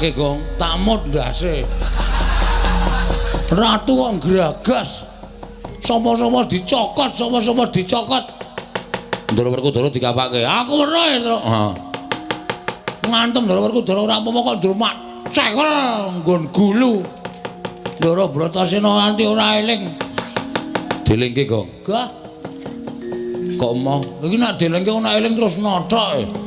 Gong, tak mut ndase. Ratu kok nggragas. Sapa-sapa dicokot, sapa-sapa dicokot. Ndara Werkudara dikapake. Aku weruh, Tru. Heeh. Ngantem Ndara Werkudara ora apa-apa kok ndrumak cekel nggon gulu. Ndara Bratasena nganti ora eling. Dilingke, Gong. Gah. Kok emoh? Iki nek dilingke ora eling terus nothok.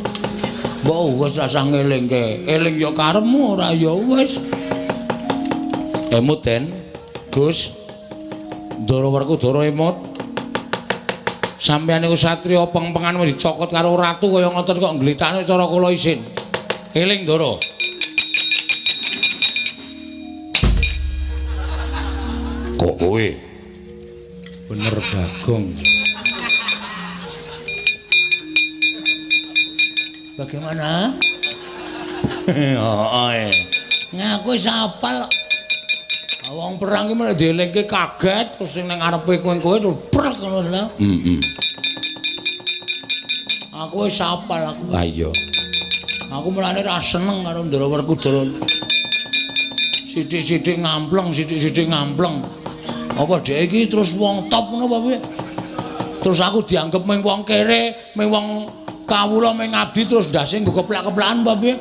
Mbok wis rasah ngelingke. Eling ya karepmu, ora ya wis. Emut Den, Gus. Ndara Werkudara emut. Sampeyan niku satriya pengpengan wis dicokot karo ratu kaya ngoten kok nglithakne cara kula isin. Eling Ndara. Kok kowe? Bener Bagong. Bagaimana? Heeh. Ngaku wis hafal. Wong perang ki malah dielingke kaget terus sing nang ngarepe kowe-kowe terus prek ngono lho. Heeh. Aku wis hafal aku. Ha iya. Aku mulane ra seneng karo Ndara Werkudara. Sithik-sithik ngampleng, sithik-sithik ngampleng. Apa dhek iki terus wong top ngono apa piye? Terus aku dianggep mung wong kere, mung wong kawula mung ngabdi terus ndase nggo keplak-keplakan apa piye?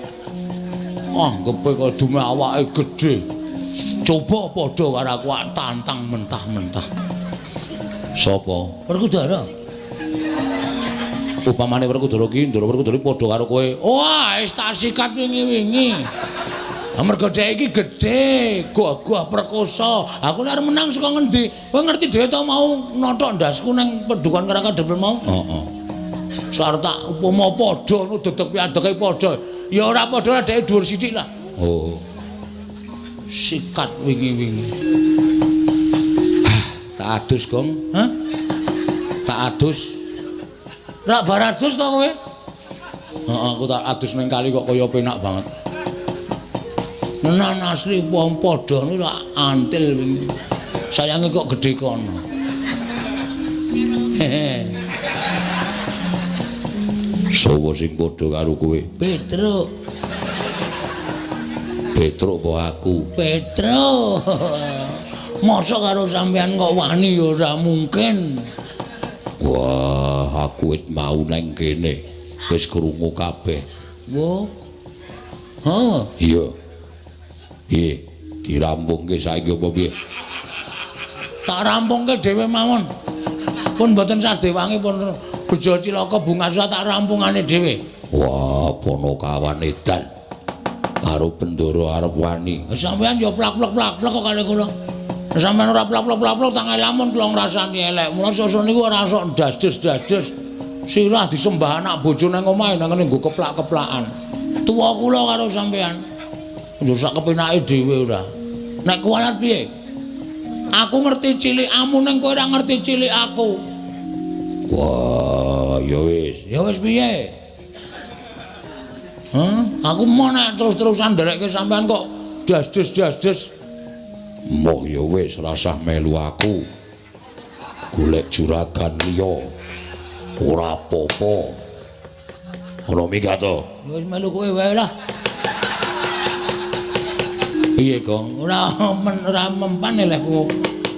Anggepe kok dume awake gedhe. Coba padha karo aku tantang mentah-mentah. Sapa? Werkudara. Upamane Werkudara ki Ndara Werkudara padha karo kowe. Wah, wis tak sikat wingi-wingi. Mergo dhek iki gedhe, gagah perkosa. Aku nek arep menang saka ngendi? Kowe ngerti dhewe to mau nothok ndasku nang pedukan Krakadempel mau? Heeh. Sarep tak upama padha ngono dedeg piadege padha. Ya ora padha dhek dhuwur sithik lah. Oh. Sikat wingi-wingi. Tak adus, Gong. Hah? Tak adus. Rak bar adus to kowe? Heeh, aku tak adus ning kali kok kaya penak banget. Nenan asli wong padha niku rak antil wingi. Sayange kok gedhe kono. Hehe. Sopo sing padha karo kowe? Petruk. Petruk apa aku? Petruk. Mosok karo sampean kok wani ya ora mungkin. Wah, aku wit mau nang kene. Wis krungu kabeh. Wah. Ha? Iya. Piye? Dirampungke saiki apa piye? Tak rampungke dhewe mawon. Pun mboten sadewangi pun bejo cilaka bunga tak rampungane dhewe. Wah, Ponokawan edan. Karo Bendoro arep wani. Sampeyan ya plak-plak-plak kok kali kula. Sampeyan ora plak-plak-plak tangan lamun kula ngrasani elek. Mula sesuk niku ora sok ndas-des-das-des. Sirah disembah anak bojo nang omahe nang ngene nggo keplak-keplakan. Tuwa kula karo sampeyan. Njur sak kepenake dhewe ora. Nek kuwalat piye? Aku ngerti cilikamu ning kowe ora ngerti cilik aku. Wah, ya wis. Ya wis piye? Hah? Aku mau nek terus-terusan nderekke sampean kok das-des-das-des. Moh ya wis rasah melu aku. Golek juragan liya. Ora apa-apa. Ora minggat to. Wis melu kowe wae lah. Piye, Gong? Ora ora mempan lehku.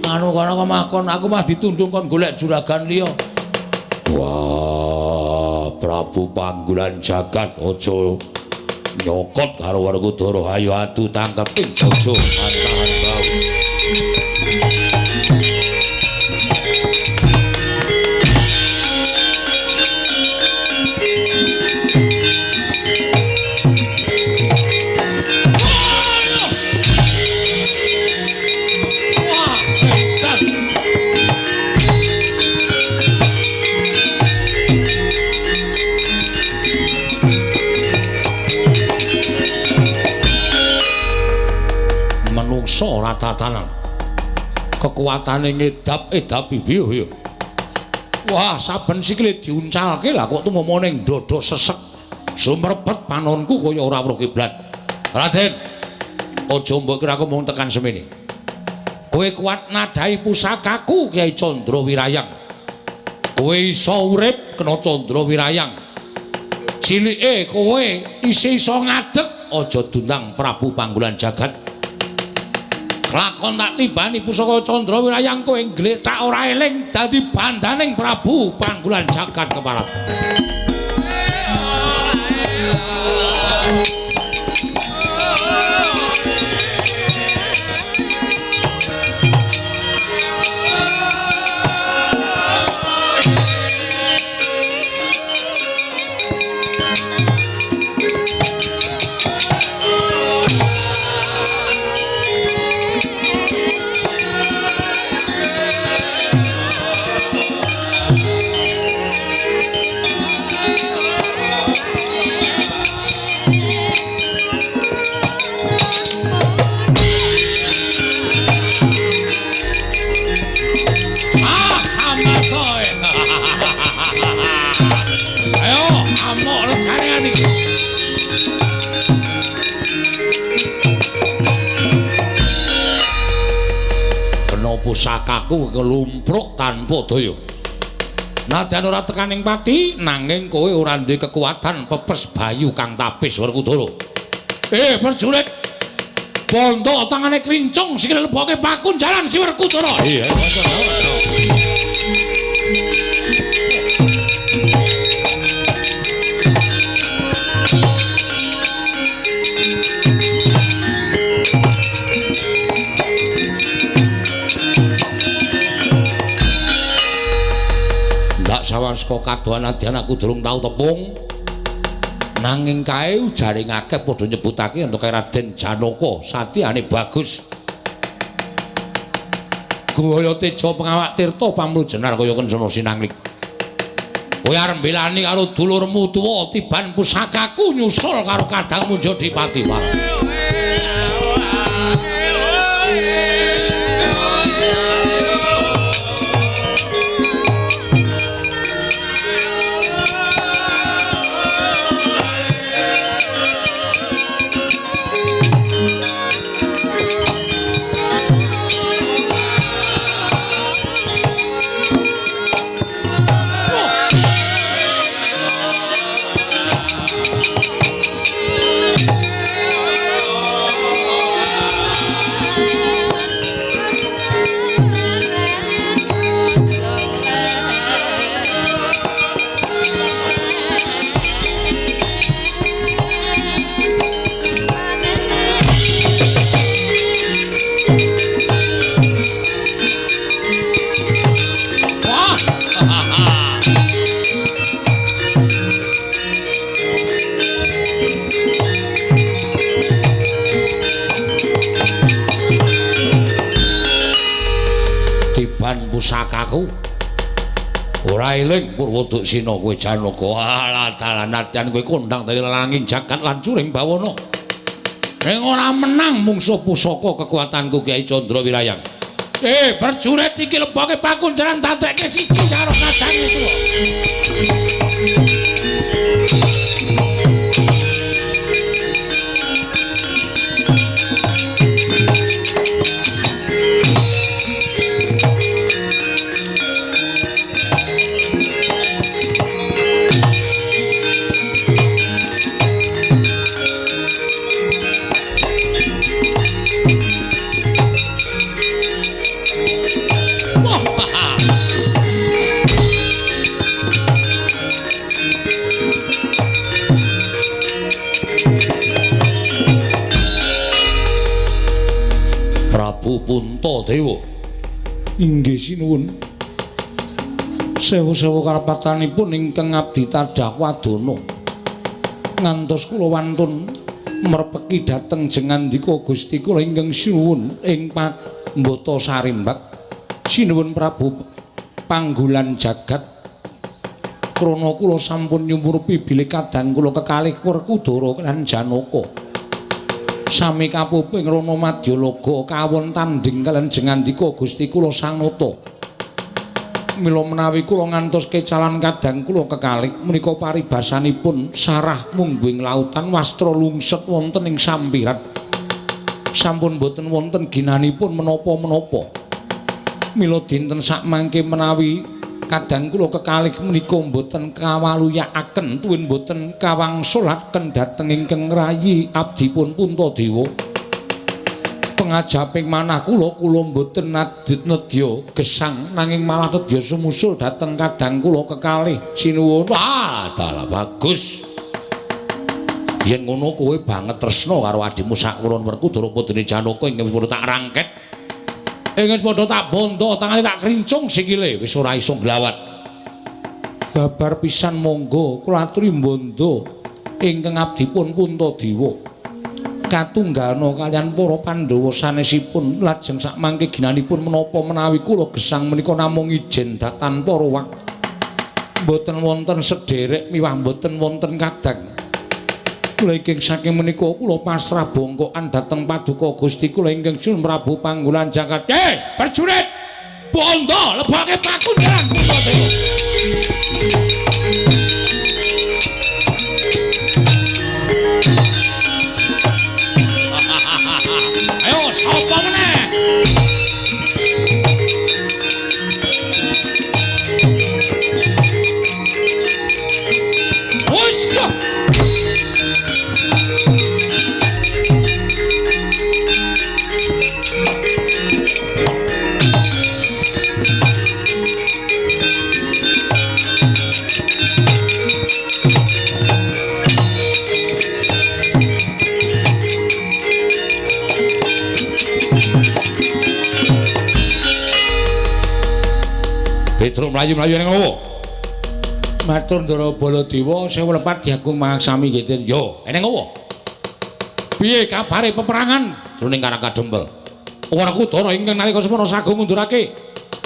Anu kono kok makon aku mah ditundung kon golek juragan liya. Wah, Prabu Panggulan Jagat aja nyokot karo Werkudara. Ayo adu tangkep ing bojo pantahan bau. Ora tatanan. Kekuatane ngedap-edapi piye ya. Wah, saben sikile diuncalke lah kok tumama ning dada sesek. Sumrepet panonku kaya ora weruh kiblat. Raden, aja mbok kira aku mung tekan semene. Kowe kuat nadhahi pusakaku Kyai Candra Wirayang. Kowe iso urip kena Candra Wirayang. Cilike kowe isih iso ngadeg, aja dundang Prabu Panggulan Jagat. Lakon tak tibani pusaka Candra Wirayang kowe nggletak ora eling dadi bandaning Prabu Panggulan Jagat keparat. Pusakaku kelumpruk tanpa daya. Nadyan ora tekaning pati, nanging kowe ora duwe kekuatan pepes bayu kang tapis Werkudara. Prajurit. Bondo tangane krincung sikile leboke pakunjaran si Werkudara. Iya. Sawas kok kadohan nadyan aku durung tau tepung. Nanging kae ujare ngakeh padha nyebutake yen kae Raden Janaka satyane bagus. Gaya teja pengawak tirta pamrujenar kaya kencana sinanglik. Kowe arep mbelani karo dulurmu tuwa tiban pusakaku nyusul karo kadangmu Jodipati. Pedhang pusakaku. Ora eling Purwoduksina kowe Janaka. Alah dalan nadyan kowe kondang dadi lalanging jagat lan curing bawana. Ning ora menang mungsuh pusaka kekuatanku Kyai Candra Wirayang. Prajurit iki leboke pakunjaran dadekke siji karo kadang itu. Puntadewa. Inggih sinuwun. Sewu-sewu kalepatanipun ingkang abdi tadah wadana. Ngantos kula wantun merpeki dhateng jengandika Gusti kula ingkang sinuwun ing Pambata Sarimbak. Sinuwun Prabu Panggulan Jagat. Krana kula sampun nyumurupi bilih kadang kula kekalih Werkudara lan Janaka. Sami kapuping Rana Madyalaga kawon tandhing kaliyan jengandika Gusti kula Sanata. Mila menawi kula ngantos kecalan kadang kula kekalih menika paribasanipun sarah mungguing lautan wastra lungset wonten ing sampiran. Sampun boten wonten ginanipun menapa-menapa. Mila dinten sakmangke menawi kadang kula kekalih menika mboten kawaluyakaken tuwin mboten kawangsulaken dhateng ingkang rayi abdipun Puntadewa. Pengajaping manah kula, kula mboten nadit nedya gesang nanging malah nedya sumusul dhateng kadang kula kekalih. Sinuwun. Wah, dalah bagus. Yen ngono kowe banget tresna karo adhimu sakwurun Werkudara putune Janaka ingkang wis tak rangket. Ing wis padha tak bondo, tangane tak krincung sikile, wis ora iso nglawat. Babar pisan monggo kula aturi mbondo ingkang abdipun Puntadewa. Katunggalna kaliyan para Pandhawa sanesipun lajeng sakmangke ginanipun menapa menawi kula gesang menika namung ijen tanpa ruwak. Mboten wonten sederek miwah mboten wonten kadang. Kula ingkang saking menika kula pasrah bongkokan dhateng paduka Gusti kula ingkang Sun Prabu Panggulan Jagat. Prajurit! Bondo leboke pakunjaran Puntadewa. Ayo sapa meneh? Wis yo. Petro mlayu-mlayu ning ngopo? Matur Ndara Baladewa, sewu lepat diagung mangaksami nggih. Yo, eneng ngopo? Piye kabare peperangan jroning Karang Kadempel? Werkudara ingkang nalika semana sagung ngundurake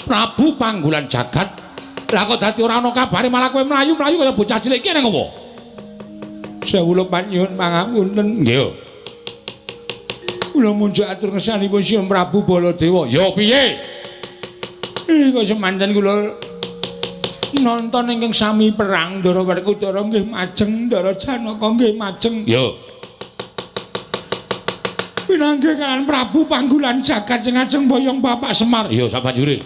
Prabu Panggulan Jagat. Lah kok dadi ora ana kabare malah kowe mlayu-mlayu kaya bocah cilik iki eneng ngopo? Sewu lepat nyuwun pangapunten. Nggih. Kula munjuk atur ngersanipun Sinuwun Prabu Baladewa. Yo piye? Kok semanten kula nonton ingkang sami perang Ndara Werkudara nggih majeng, Ndara Janaka nggih majeng. Yo. Pinanggih kaliyan Prabu Panggulan Jagat sing ajeng boyong Bapak Semar. Yo sabanjure.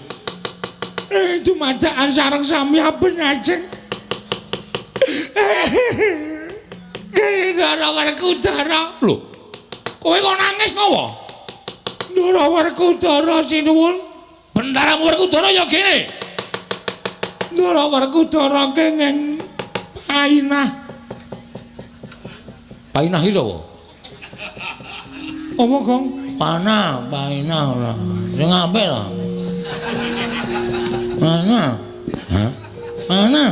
Dumadakan sareng sami aben ajeng. Ndara Werkudara. Lho. Kowe kok nangis ngopo? Ndara Werkudara sinuwun. Bendaramu Werkudara ya kene. Ndara Werkudara kenging painah. Painah iki sapa? Apa, Gong? Panah, painah ora. Sing apik lho. Panah. Hah? Panah.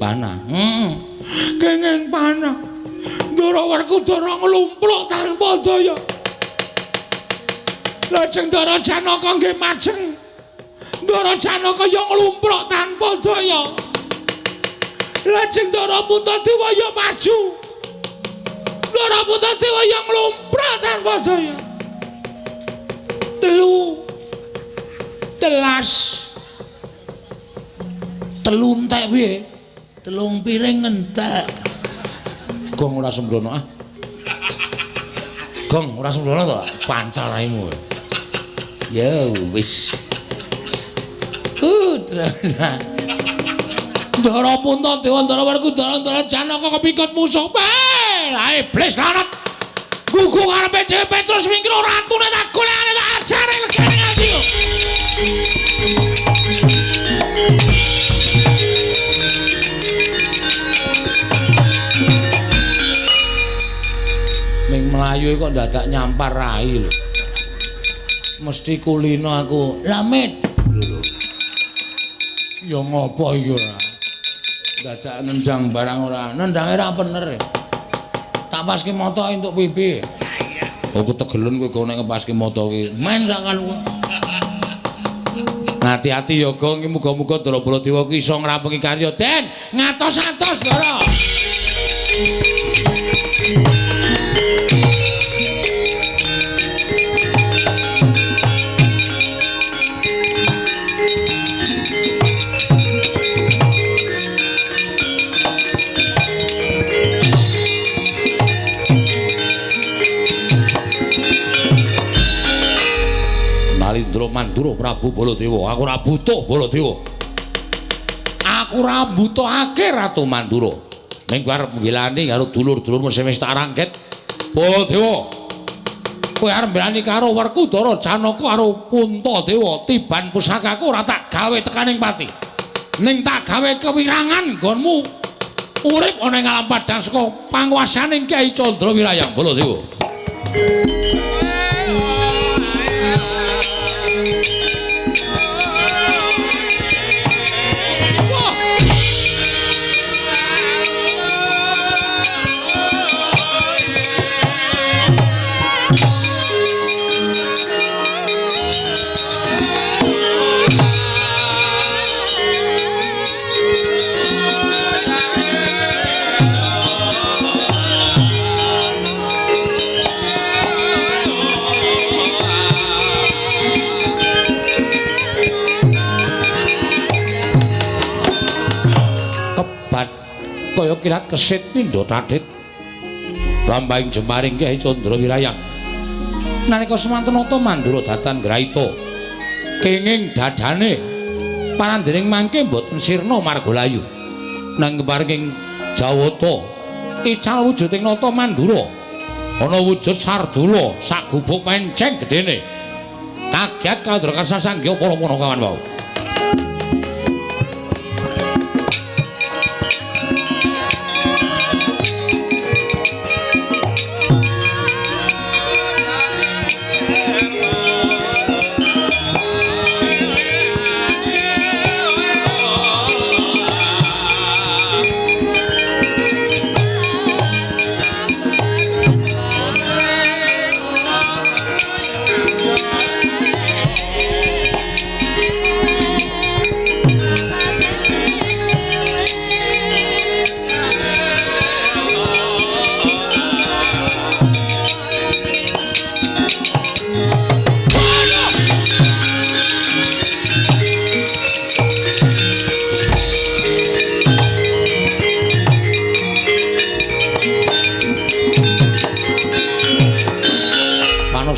Panah. Heeh. Kenging panah. Ndara Werkudara nglumpruk tanpa daya. Lajeng Ndara Janaka nggih majeng. Ndara Janaka ya nglumpruk tanpa daya. Lajeng Ndara Puntadewa ya maju. Ndara Puntadewa ya nglumpruk tanpa daya. 3 telas. Telu entek piye? 3 piring entek. Gong ora sembrono ah. Gong ora sembrono to, pancal raimu. Ya wis. Terus. Ndara Puntadewa, Ndara Werkudara, Ndara Janaka kepikut musuh. Lah iblis lanat. Gugu ngarepe dhewe Petrus wingkir ratune tak golekane tak ajare legane ati. Ming mlayu kok dadak nyampar rai lho. Mesti kulino aku. Lamit. Lho. Ya ngopo iki ora? Dadak nendang barang ora. Nendange ra bener. Tak paske mata entuk pipi. Aku tegelen kowe nek ngepaske mata ki. Men sak kan. Hati-hati ya Gong, muga-muga Ndara Baladewa ki iso ngrampungi karya. Den, ngatos-atos Ndara. Nalindra Mandura Prabu Baladewa, aku ora butuh Baladewa. Aku ora mbutuhake Ratu Mandura. Ning kowe arep nggilani karo dulur-dulurmu sing wis tak rangket. Baladewa. Kowe arep mbelani karo Werkudara Janaka karo Puntadewa, tiban pusakaku ora tak gawe tekaning pati. Ning tak gawe kewirangan nggonmu urip ana ing alam padhang saka panguwasaning Kyai Candra Wirayang Baladewa. Kaya kilat kesit pindha tathit lampahing jemaring Kyai Candra Wirayang. Nalika semanten nata Mandura datan graita kenging dadane parandening mangke mboten sirna marga layu. Nang keparing Jawata ical wujuding nata Mandura ana wujud sardula sak gubuk menceng gedene. Kaget kandra kasasangya para panakawan wau.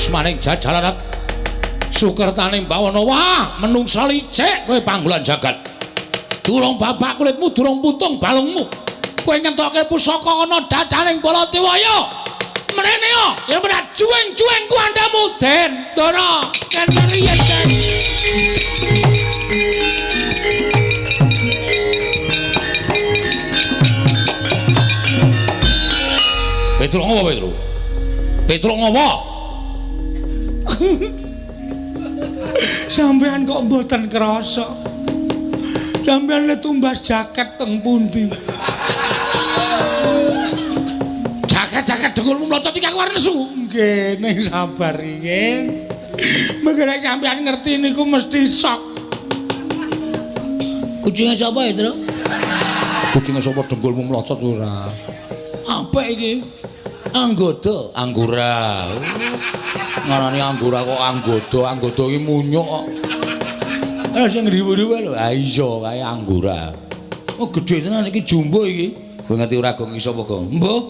Maning jajalarat sukertaning bawana. Wah, menungsa licik kowe panggolan jagat. Durung babak kulitmu, durung putung balungmu. Kowe ngentokke pusaka ana dadaning Baladewa ya. Mrene ya, yen ora juweng-juweng kuandamu, Den. Ndara, ken riyen, Den. Petruk ngopo, Petruk? Petruk ngopo? Sampeyan kok mboten krasa. Sampeyan le tumbas jaket teng pundi? Jaket-jaket dengkulmu mlocot iki aku arep nesu. Nggih, ning sabar riyin. Mengko nek sampeyan ngerti niku mesti sok. Kucinge sapa ya, Tru? Kucinge sapa dengkulmu mlocot ora? Apik iki. Anggoda, anggora. Ngarani anggora kok anggoda, anggoda iki munyuk kok. Sing riwu-riwu lho. Ha iya kae anggora. Oh gedhe tenan iki jumbo iki. Kowe ngerti ora Gong iso apa, Gong? Mbuh.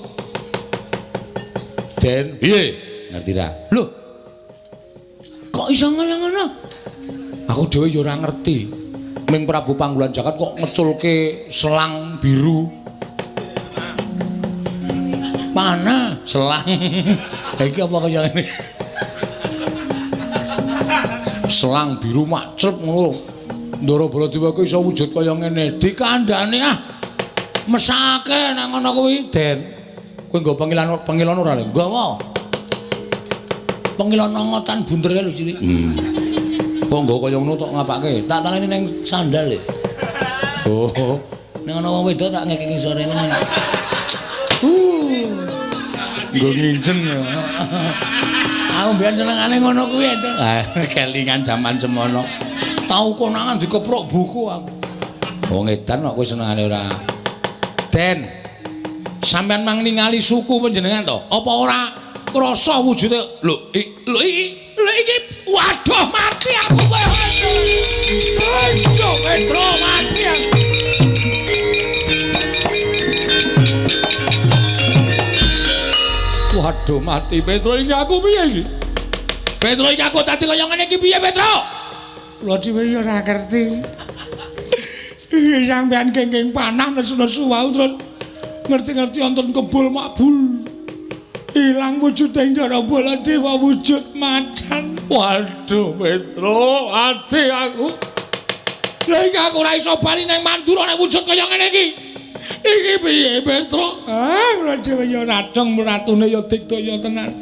Den, piye? Ngerti ra? Lho. Kok iso ngono-ngono? Aku dhewe ya ora ngerti. Ming Prabu Panggulan Jagat kok ngeculke selang biru. Panah selang. Iki apa kaya ngene? Selang biru makcrep ngono. Ndara Baladewa kuwi iso wujud kaya ngene. Dikandhane ah. Mesake nang ngono kuwi, Den. Kowe nggo pengilon ora lho? Nggawa. Pengilon nongotan bunder kae lho cilik. Kok nggo kaya ngono tok ngapake? Tak taleni ning sandal lho. Oh. Ning ana wong wedok tak ngekeki sorene. Nggo nginjen ya. Aku mbiyen senengane ngono kuwi to. Ah, kelingan jaman semono. Tau konangan dikeprok buku aku. Wong edan kok kowe senengane ora. Den. Sampeyan mang ningali suku panjenengan to? Apa ora krasa wujude? Lho, lho iki waduh mati aku kowe. Ayo Petro mati aku. Waduh mati Petro iki aku piye iki? Petro iki aku tadi kaya ngene iki piye Petro? Kula dhewe ya ora ngerti. Sampeyan kenging panah nesu-nesu wau terus ngerti-ngerti wonten kebul makbul. Ilang wujude Ndara Baladewa wujud macan. Waduh Petro, ati aku. Lah iki aku ora iso bali nang Mandura nek wujud kaya ngene iki. Iki piye Petro? Ah, kula dhewe ya radong ratune ya digdaya tenan.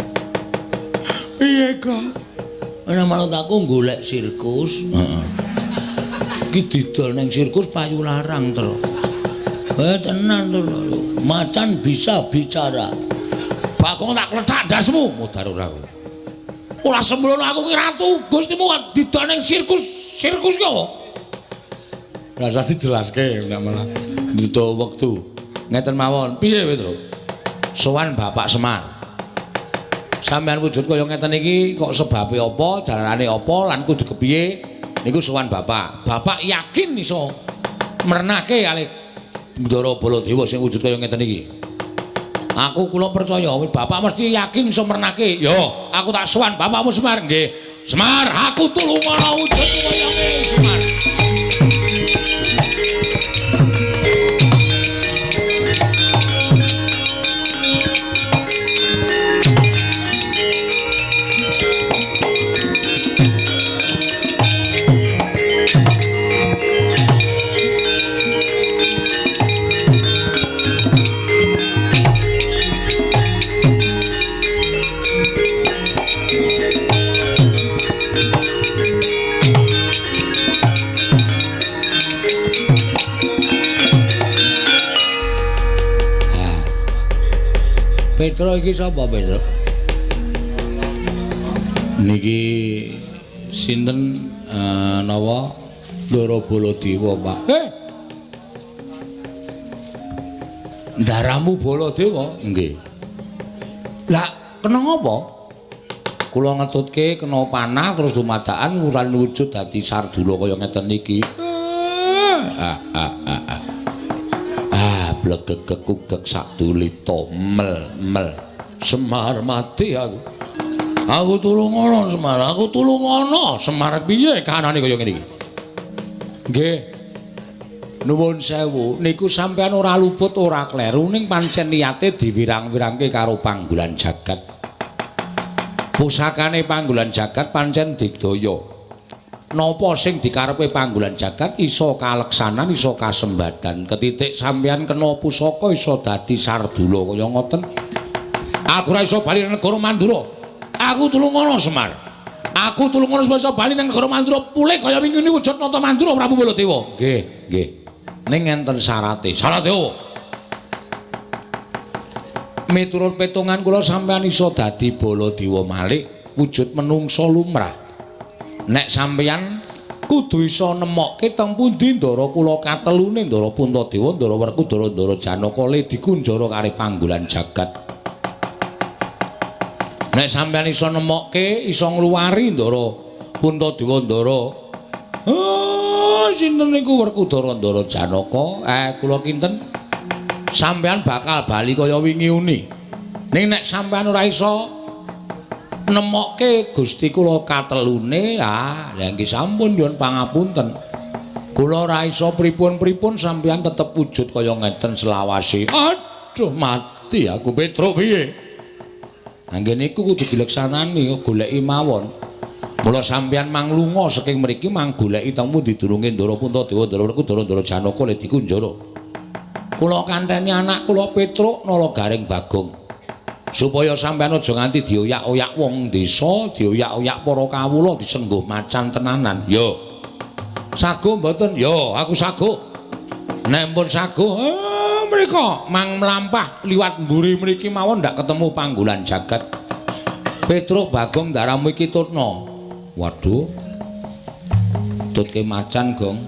Piye, Gong? Ana manut aku golek sirkus. Heeh. Iki didol ning sirkus payu larang, Tru. Tenan to lho. Macan bisa bicara. Bagong tak klethak ndasmu, mudar ora kowe. Ora sembrono aku ki ratu, Gustimu kok didol ning sirkus. Sirkus ki apa? Rasa dijelaske nek malah butuh wektu. Ngeten mawon, piye Petro? Sowan Bapak Semar. Sampeyan wujud kaya ngeten iki kok sebabe apa, jalanane apa lan kudu kepiye niku sowan Bapak. Bapak yakin iso mrenake kalih Ndara Baladewa sing wujud kaya ngeten iki. Aku kula percaya Bapak mesti yakin iso mrenake. Yo, aku tak sowan Bapakmu Semar nggih. Semar, aku tulungono wujud kaya ngene Semar. Petro iki sapa Petro? Niki sinten nawa Ndara Baladewa, Pak. Ndaramu Baladewa? Nggih. Lah kena ngapa? Kula ngetutke kena panah terus dumadakan wuran wujud dadi sardula kaya ngeten iki. Blegegekugek sadulita mel-mel. Semar mati aku. Aku tulungono Semar, aku tulungono. Semar piye kahanane kaya ngene iki? Nggih. Nuwun sewu, niku sampean ora luput ora kleru ning pancen niate diwirang-wirangke karo Panggulan Jagat. Pusakane Panggulan Jagat pancen digdaya. Napa sing dikarepe Panggulan Jagat iso kaleksanan, iso kasembadan. Ketitik sampean kena pusaka iso dadi sardula kaya ngoten. Aku ora iso bali nang negara Mandura. Aku tulungono Semar. Aku tulungono supaya iso bali nang negara Mandura pulih kaya wingi wujud nata Mandura Prabu Baladewa. Nggih, nggih. Ning enten syarate. Syarate opo? Miturut petungan kula sampean iso dadi Baladewa malih wujud menungsa lumrah. Nek sampeyan Kudu iso nemokke teng pundi Ndara kula katelune Ndara Puntadewa, Ndara Werkudara, Ndara Janaka le dikunjara karo panggolan jagat. Nek sampeyan iso nemokke, iso ngluwari Ndara Puntadewa, Ndara sinten niku Werkudara, Ndara Janaka? Kula kinten sampeyan bakal bali kaya wingi uni. Ning nek sampeyan ora iso nemokke Gusti kula katelune, ah lha nggih sampun nyuwun pangapunten. Kula ora iso pripun-pripun, sampeyan tetep wujud kaya ngeten selawase. Aduh mati aku Petruk piye? Anggen niku kudu dileksanani, goleki mawon. Mula sampeyan manglunga saking mriki mang goleki teng pundi durunge Ndara Puntadewa, Ndara Werkudara, Ndara Janaka le dikunjara. Kula kanteni anak kula Petruk Nala Garing Bagong. Supaya sampeyan aja nganti dioyak-oyak wong desa, dioyak-oyak para kawula disengguh macan tenanan. Yo. Sago mboten? Yo, aku sago. Nek pun sago, mriko mang mlampah liwat mburi mriki mawon ndak ketemu panggolan jagat. Petruk Bagong ndaramu iki tutna. Waduh. Tutke macan, Gong.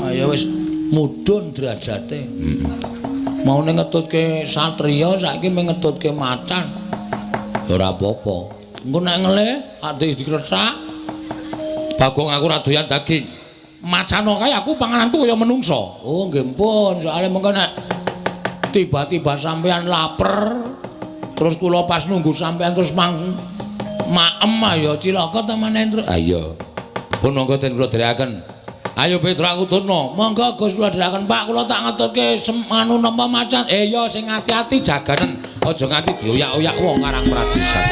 Ayo wis mudhun derajate. Heeh. Maune ngetutke satriya saiki mung ngetutke macan. Ora apa-apa. Engko nek ngelih ate dikresak. Bagong aku ora doyan daging. Macano kae aku pangananku kaya menungsa. Oh nggih pun, soalé mengko nek tiba-tiba sampean laper terus kula pas nunggu sampean terus mang maem ya cilaka ta maneh, Truk. Ha iya. Pun monggo den kula dherekaken. Ayo Petruk aku tutno. Monggo Gus kula dherekaken Pak, kula tak ngetutke anu napa macan. Ya sing ati-ati jaganen, aja nganti dioyak-oyak wong Karang Pradisan.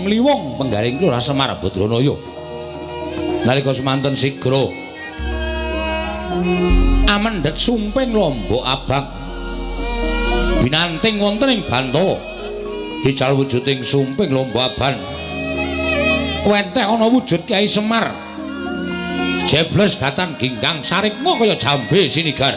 Liwong penggaring Lurah Semar Badranaya. Nalika semanten sigra amendhet sumping lombok abang binanting wonten ing Bantawa. Ical wujuding sumping lombok abang wenteh ana wujud Kyai Semar. Jebles datan ginggang sarikma kaya jambe sinigar.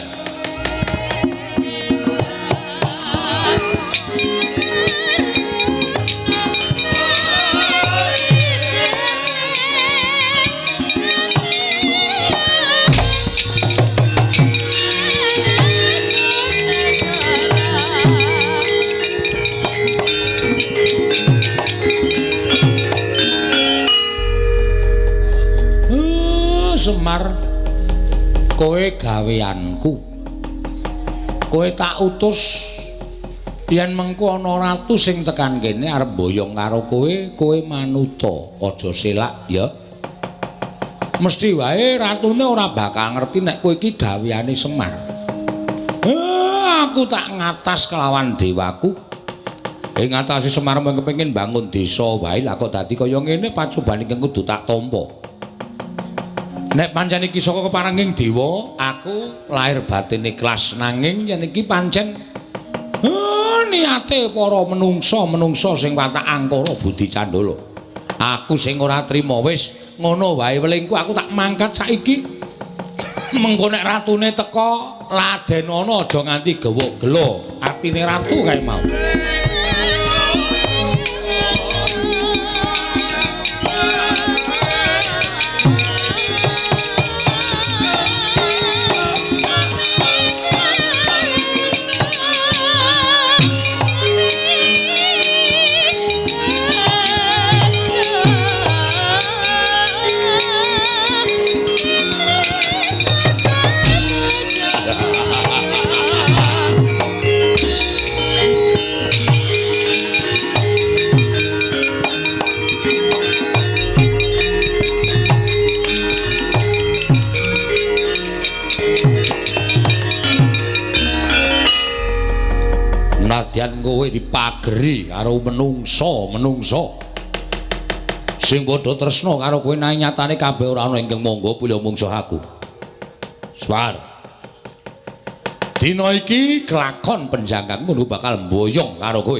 Semar, kowe gaweanku. Kowe tak utus yen mengko ana ratu sing tekan kene arep mboyong karo kowe, kowe manuta, aja selak ya. Mesti wae ratune ora bakal ngerti nek kowe iki gaweane Semar. Aku tak ngatas kelawan dewaku. Ing ngatasi Semar mung kepengin bangun desa wae, lah kok dadi kaya ngene pacoban ingkang kudu tak tampa. Nek pancen iki saka keparenging dewa, aku lahir batin ikhlas, nanging yen iki pancen niate para menungsa-menungsa sing watak angkara budi candala. Aku sing ora trima wis ngono wae welingku, aku tak mangkat saiki. Mengko nek ratune teka, ladenono aja nganti gewuk gelo atine ratu kae mau. Nadyan kowe dipageri karo menungsa-menungsa sing padha tresna karo kowe nanging nyatane kabeh ora ana ingkang mangga pilih mungsuh aku. Semar. Dina iki kelakon penjangkangmu bakal mboyong karo kowe.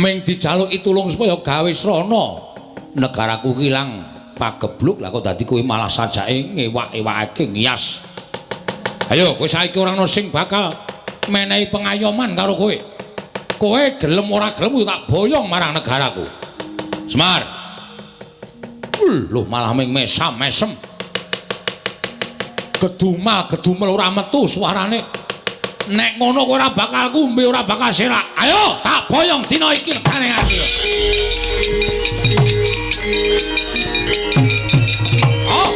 Ming dijaluki tulung supaya gawe srana negaraku ilang pagebluk, lah kok dadi kowe malah sajake ngewak-ewakake ngias. Ayo kowe saiki ora ana sing bakal menehi pengayoman karo kowe. Kowe gelem ora gelem tak boyong marang negaraku. Semar. Lho malah ming mesam-mesem. Gedumal gedumel ora metu suarane. Nek ngono kowe ora bakal kumbe, ora bakal selak. Ayo tak boyong dina iki legane ati. Oh.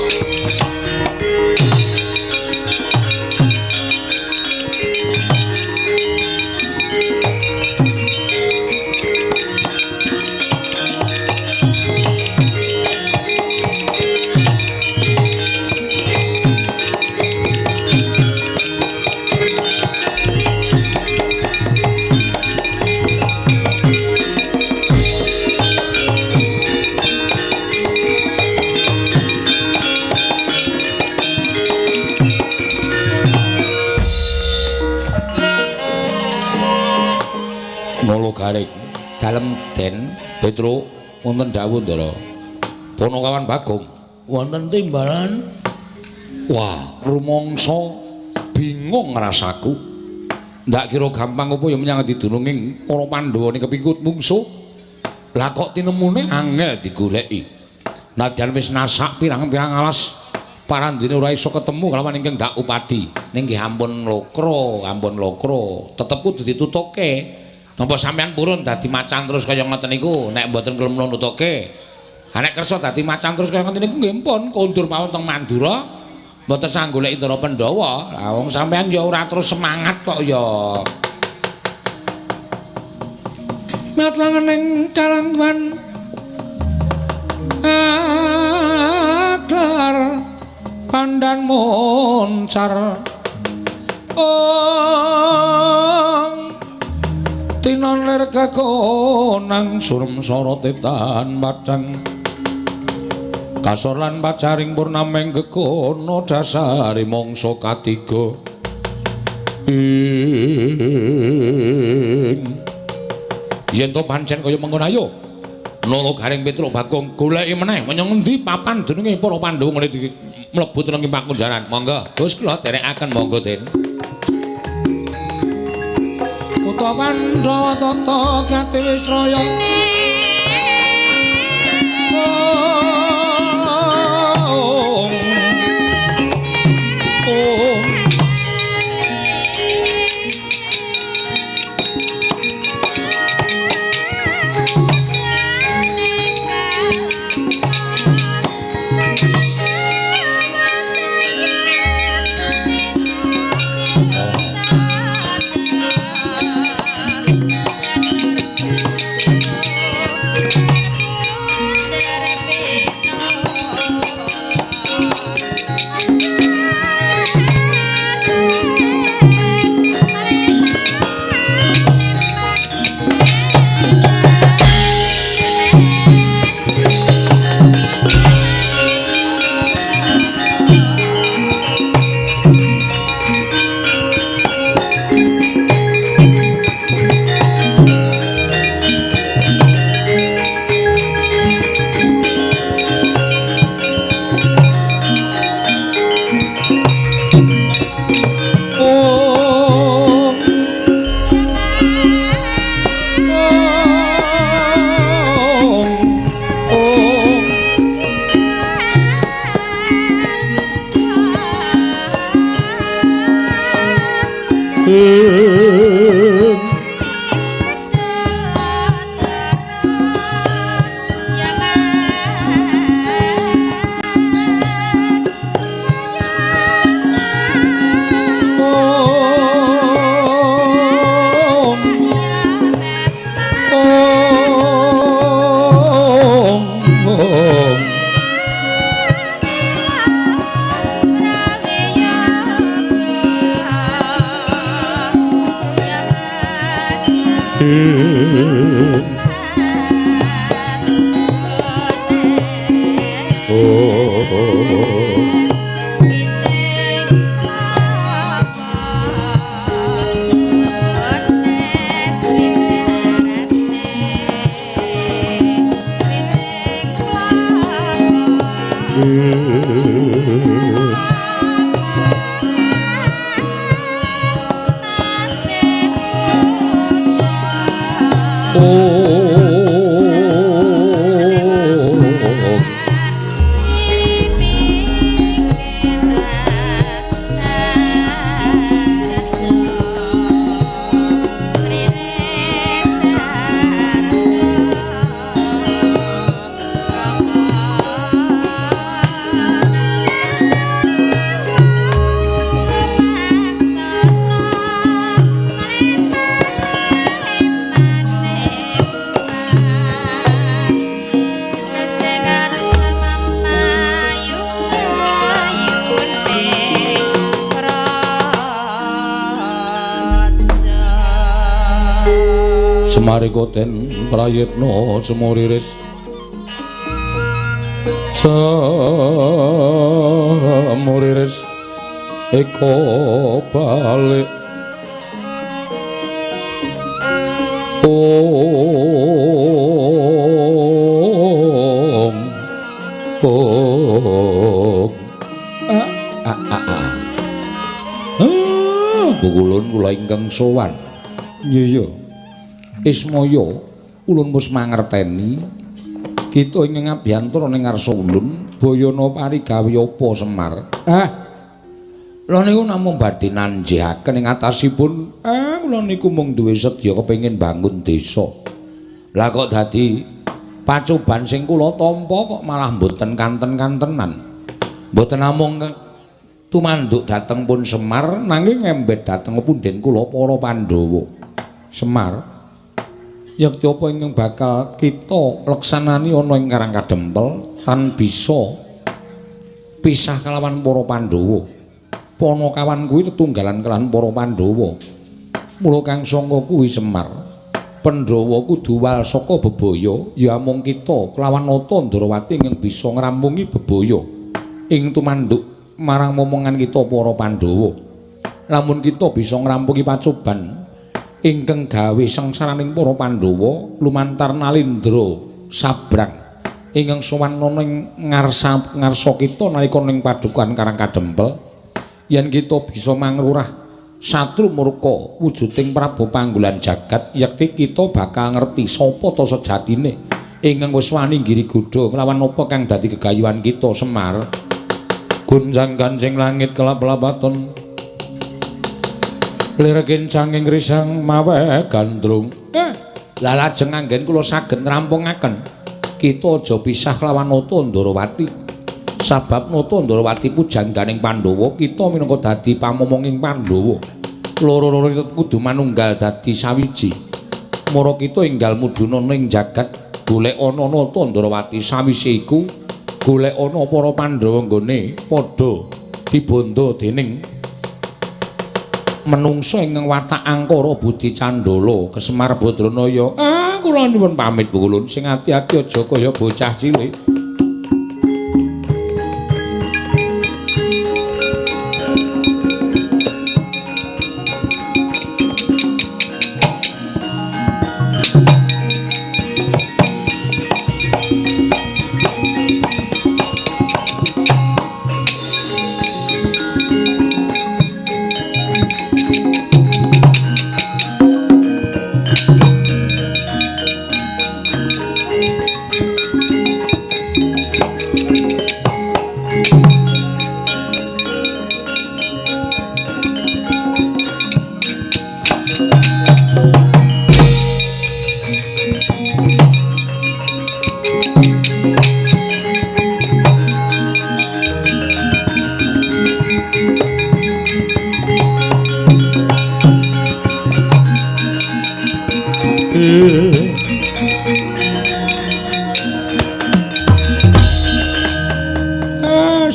Garing dalem Den Petruk wonten dawuh Ndara. Panakawan Bagong wonten timbalan. Wah, rumangsa bingung rasaku. Ndak kira gampang apa ya menyang didununging para Pandhawa ning kepikut mungsuh. Lah kok tinemune angel digoleki. Nadyan wis nasak pirang-pirang alas parandene ora iso ketemu kalawan ingkang dak upadi. Ning nggih ampun lokro, ampun lokro. Tetep kudu ditutuke. Napa sampean purun dadi macan terus kaya ngoten niku, nek mboten gelem nutuke. Ha nek kersa dadi macan terus kaya ngoten niku nggih pun kondur mawon teng Mandura. Mboten sah golek Indra Pandhawa. Lah wong sampean ya ora terus semangat kok ya. Matlangening kalangwan aklar pandan moncar. Ong tinon lir kekonang surem sorote tahan padang kasor lan pacaring purnameng gegono dasare mangsa katiga ing yen to pancen kaya mengkono ayo Nala Garing Petruk Bagong goleki meneh menyang ngendi papan dununge para Pandhawa ngene mlebu teneng pakunjaran. Monggo Gus kula dherekaken monggo Den. Kutha Pandhawa tata gati wisraya. Om. Om. Semarika den prayitna semuriris semuriris eka balik om om a a a a Pukulun kula ingkang sowan. Iya. Ismaya ulun wis mangerteni kita ing ngabiyantara ning ngarsa ulun bayana parigawe apa Semar. Ah. Kula niku namung badhe nanjihaken ing atasipun. Ah, kula niku mung duwe sedya kepengin bangun desa. Lah kok dadi pacoban sing kula tampa kok malah mboten kanten-kantenan. Mboten namung tumanduk dhateng pun Semar nanging ngembet dhateng punden kula para Pandhawa. Semar, yekti apa ingkang bakal kita leksanani ana ing Karang Kadempel tan bisa pisah kalawan para Pandhawa. Panakawan kuwi tetunggalan kelawan para Pandhawa. Mula kang sangka kuwi Semar, Pandhawa kudu wal saka bebaya, ya amung kita kelawan Nata Ndrawati ingkang bisa ngrampungi bebaya ing tumanduk marang momongan kita para Pandhawa. Lamun kita bisa ngrampungi pacoban ingkang gawe sengsaraning para Pandhawa lumantar Nalindra sabrang ingkang sowan ana ing ngarsa kita nalika ning padukuhan Karang Kadempel, yen kita bisa mangrurah satru murka wujuding Prabu Panggulan jagat, yekti kita bakal ngerti sapa ta sejatine ingkang wis wani nggiri godha kelawan apa kang dadi gegayuhan kita Semar. Gonjang-ganjing langit kelap-lapaton lir kencanging risang mawe gandrung. Lah lajeng anggen kula saged ngrampungaken kita aja pisah kelawan Nata Ndrawati. Sabab Nata Ndrawati pujangganing Pandhawa, kita minangka dadi pamomonging Pandhawa. Loro-loro kudu manunggal dadi sawiji. Mara kita enggal mudhuna ning jagat golek ana Nata Ndrawati, sawise iku golek ana para Pandhawa nggone padha dibondo dening menungsa ingkang watak angkara budi candala. Kesemar Badranaya. Ah, kula nyuwun pamit Pukulun, sing ati-ati aja kaya bocah cilik.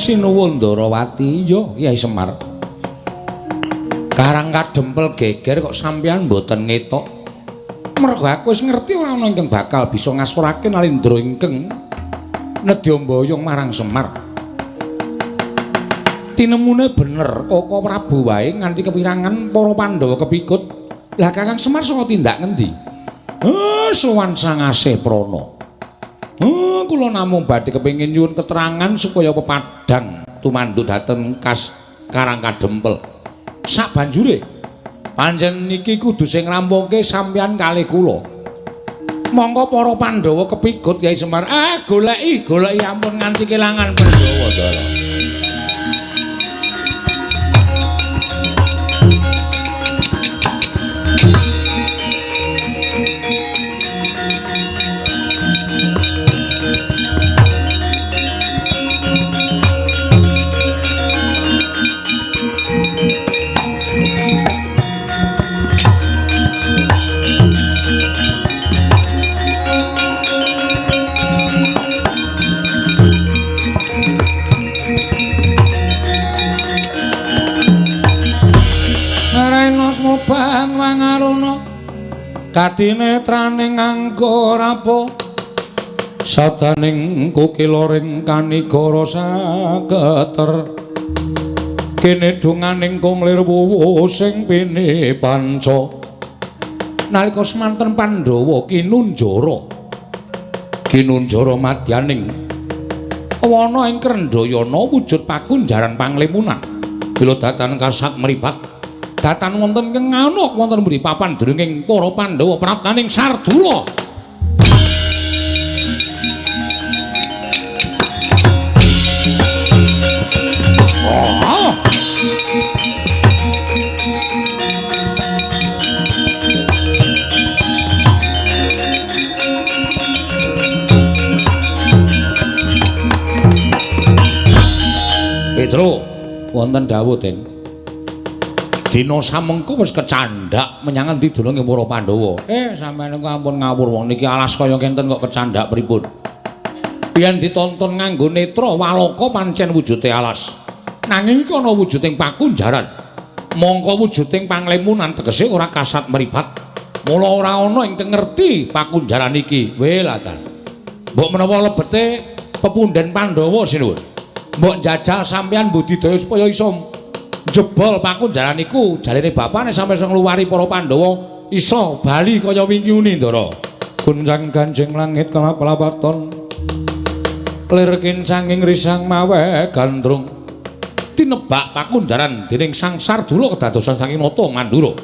Sinuwun Ndrawati, yo Kyai Semar. Karang Kadempel geger kok sampeyan mboten ngetok. Mergo aku wis ngerti ora ana ingkang bakal bisa ngasorake Nalindra ingkang nedya mboyong marang Semar. Tinemune bener, Koko Prabu wae nganti kepirangan para Pandhawa kepikut. Lah Kakang Semar saka tindak ngendi? Sowan Sang Asih Prana. Kula namung badhe kepengin nyuwun keterangan supaya pepadang tumanduk dhateng kas Karang Kadempel. Sabanjure pancen niki kudu sing ngrampungke sampeyan kalih kula. Monggo para Pandhawa kepikut Kyai Semar. Ah, goleki, goleki ampun nganti kelangan Pandhawa, Ndara. Katinetraning anggo rapo sabdaning kukiloring kanigara saketer kene donganing kung lir wuwu sing pini panca. Nalika semanten Pandhawa kinunjara kinunjara madyaning wana ing Krendhayana wujud pakunjaran panglimunan bila datan kasat mripat datan wonten ing nganuk wonten mburi papan drenging para Pandhawa praptaning Sardula. Oh. Petro wonten dawuh Den. Dina samengko wis kecandhak menyang endi dulunge para Pandhawa. Sampeyan niku ampun ngawur wong niki alas kaya ngenten kok kecandhak pripun. Yen ditonton nganggo netra waloka pancen wujude alas. Nanging iki ana wujuding pakunjaran. Mongko wujuding panglimunan tegese ora kasat mripat. Mula ora ana ingkang ngerti pakunjaran iki. Welatan. Mbok menawa lebete pepundhen Pandhawa sinuwun. Mbok njajal sampeyan budidaya supaya iso jebol pakunjaran iku jarene bapane sampe iso ngluwari para Pandhawa iso bali kaya wingi uni Ndara. Guncang ganjing langit kelap-lapaton lir kincanging risang mawe gandrung tinebak pakunjaran dening Sang Sardula kedadosan saking Nata Mandura.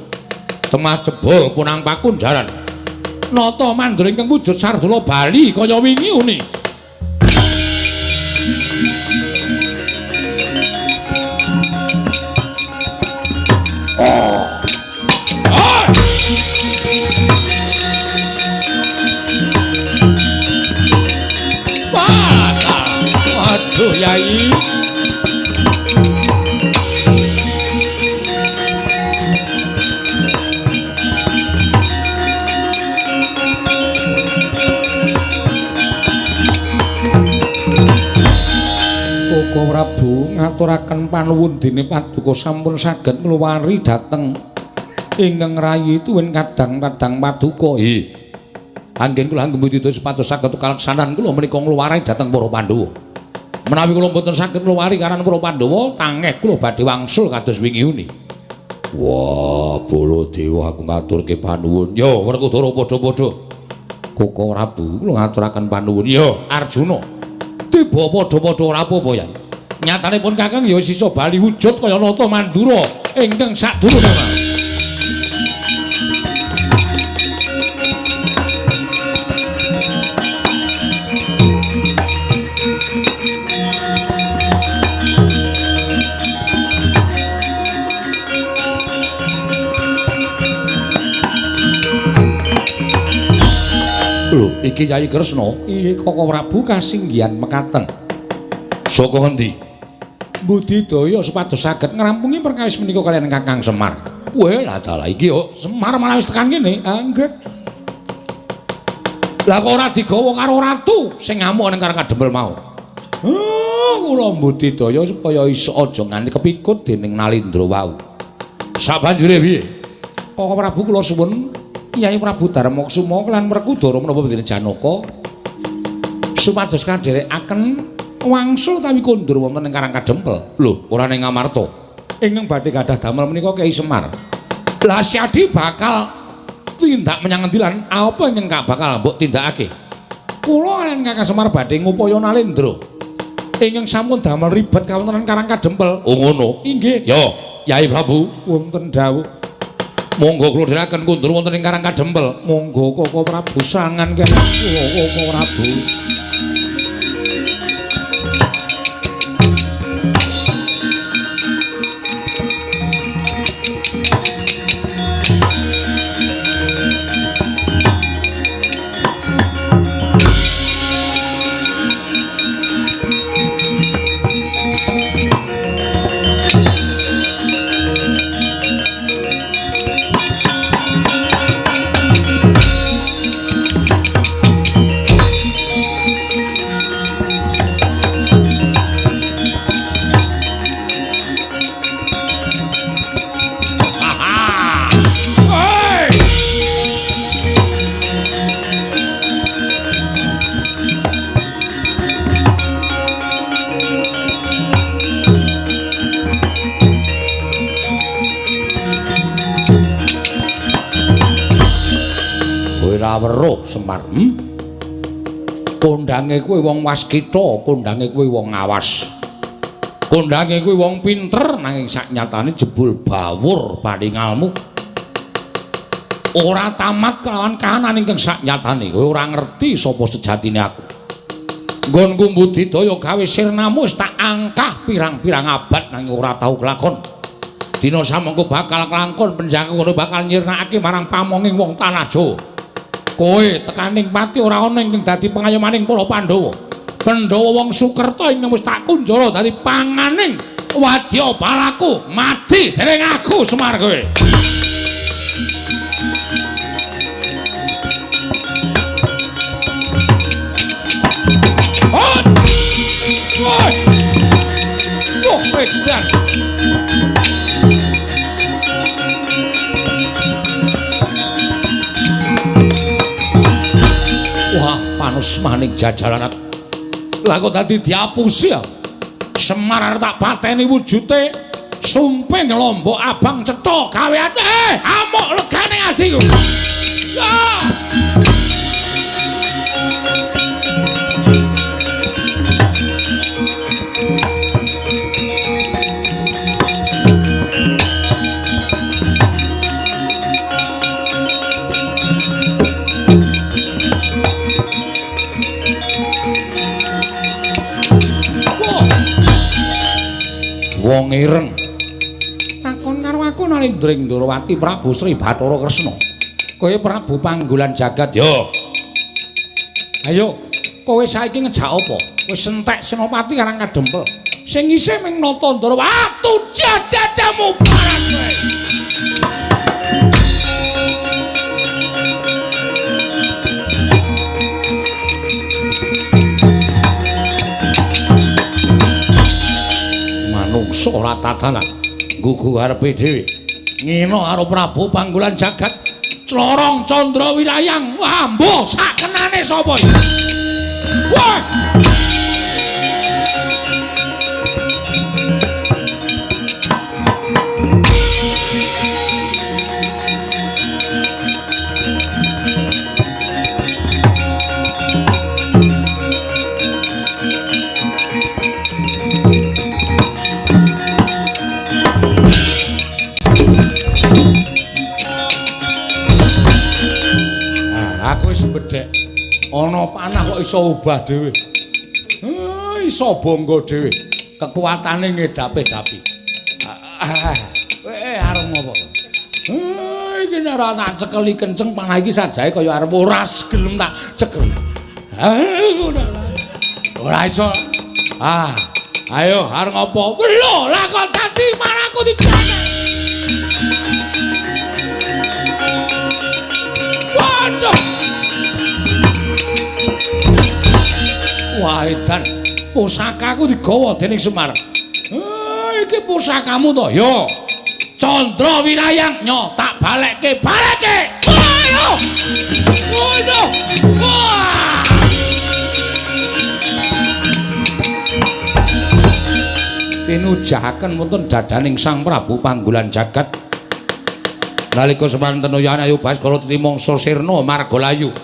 Temah jebol punang pakunjaran Nata Mandura ingkang wujud Sardula bali kaya wingi uni. Waduh Yai. Koko Prabu ngaturaken panuwun dene paduka sampun saged ngluwari dhateng ingkang rayi tuwin kadang-kadang paduka. Anggen kula anggem budidaya supados saged kaleksanan kula menika ngluwari dhateng para Pandhawa. Menawi kula mboten saged ngluwari karan para Pandhawa, tangeh kula badhe wangsul kados wingi uni. Wah, Baladewa aku ngaturke panuwun. Yo, Werkudara padha-padha. Koko Prabu kula ngaturaken panuwun. Yo, Arjuna. Tiba padha-padha ora apa-apa, Yai. Nyatanipun Kakang ya wis iso bali wujud kaya Nata Mandura ingkang sadurunge. Lho, iki Yai Kresna, iki Koko Prabu kasinggihan mekaten. Saka ngendi? Budidaya supados saged ngrampungi perkawis menika kaliyan Kakang Semar. Weh, lah dalah iki yo Semar malah wis tekan kene. Ah, nggih. Lah kok ora digawa karo ratu sing ngamuk ning Karang Kadempel mau. Kula budidaya supaya iso aja nganti kepikut dening Nalindra wau. Sabanjure piye? Koko Prabu kula suwun Kyai Prabu Darmakusuma lan Werkudara menapa dene Janaka supados kadherekaken wangsul utawi kondur wonten ing Karang Kadempel. Lho, ora ning Ngamarta. Ingkang badhe gadah damel menika Kyai Semar. Lah Syadi bakal tindak menyang endi lan apa ingkang bakal mbok tindakake? Kula lan Kakang Semar badhe ngupaya Nalendra. Ingkang sampun damel ribet kawontenan Karang Kadempel. Oh ngono. Inggih. Yo, Yai Prabu wonten dawuh. Monggo kula dherekaken kundur wonten ing Karang Kadempel. Monggo Koko Prabu sangan kene. Koko Prabu. Weruh Semar. Kondange kuwi wong waskita, kondange kuwi wong awas. Kondange kuwi wong pinter nanging saknyatane jebul bawur paningalmu. Ora tamat kelawan kahanan ingkang saknyatane, kowe ora ngerti sapa sejatine aku. Nggonku mbudidaya gawe sirnamu wis tak angkah pirang-pirang abad nanging ora tau kelakon. Dina samengko bakal kelakon penjaga kono bakal nyirnakake marang pamonging wong tanah Jawa. Kowe tekaning pati ora ana ingkang dadi pengayomaning para Pandhawa. Pandhawa wong Sukerta ingkang wis tak kunjara dadi panganing wadya balaku mati dening aku Semar kowe. Oh, edan. Wah, panus maning jajalanat. Lah kok dadi diapusi ya? Semar arep tak pateni wujute sumping lombok abang cetha gawean. Amuk legane atiku. Ya. Wong ireng takon karo aku Nalendra Ndrawati Prabu Sri Bathara Kresna. Kowe Prabu Panggulan Jagat. Yo. Ayo, kowe saiki ngejak apa? Wis entek Senopati Karang Kadempel. Sing isih ming nata Ndrawati dadamu paran kowe. Manungsa ora tatanan nggugu arepe dhewe. Ngino karo Prabu Panggulan Jagat Clorong Candra Wirayang. Wah, mbuh sakenane sapa iki? Wah! Aku wis bedhek. Ana panah kok iso obah dhewe. Iso bangga dhewe. Kekuatane ngedapi-dapi. Arep ngopo? Iki nek ora tak cekeli kenceng panah iki sajae kaya arep ora gelem tak cekel. Ngono. Ora iso. Ayo arep ngopo? Lho, lah kok dadi marahku dijane. Waduh. Wah, edan. Pusakaku digawa dening Semar. Iki pusakamu to? Yo. Candra Wirayang nyo tak balekke, balekke. Ayo. diujahaken wonten dadaning Sang Prabu Panggulan Jagat. Nalika semanten uyane Ayu Baskara titi mangsa sirna margalayu.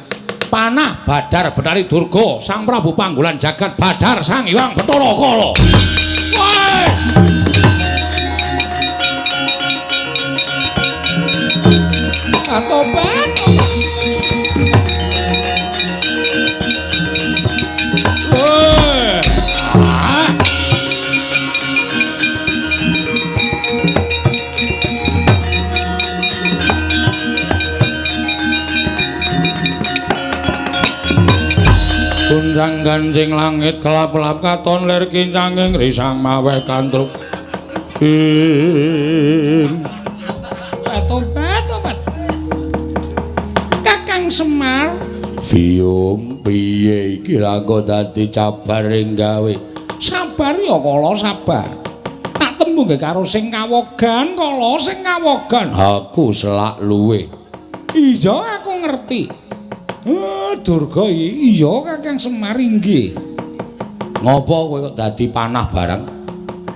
Panah Badar Betari Durga Sang Prabu Panggulan Jagat Badar Sang Hyang Bathara Kala. Woi! Atobat. Woi! Ah. Gunjang ganjing langit kelap-kelap katon lir kincanging risang maweh kantruk. Tobat, tobat. Kakang Semar, Biyung piye iki lha kok dadi cabar ing gawe. Sabar ya kala sabar. Tak tembung karo sing kawogan kala sing kawogan. Aku selak luwe. Iya aku ngerti. Durga iki iya Kakang Semar inggih. Ngopo kowe kok dadi panah barang?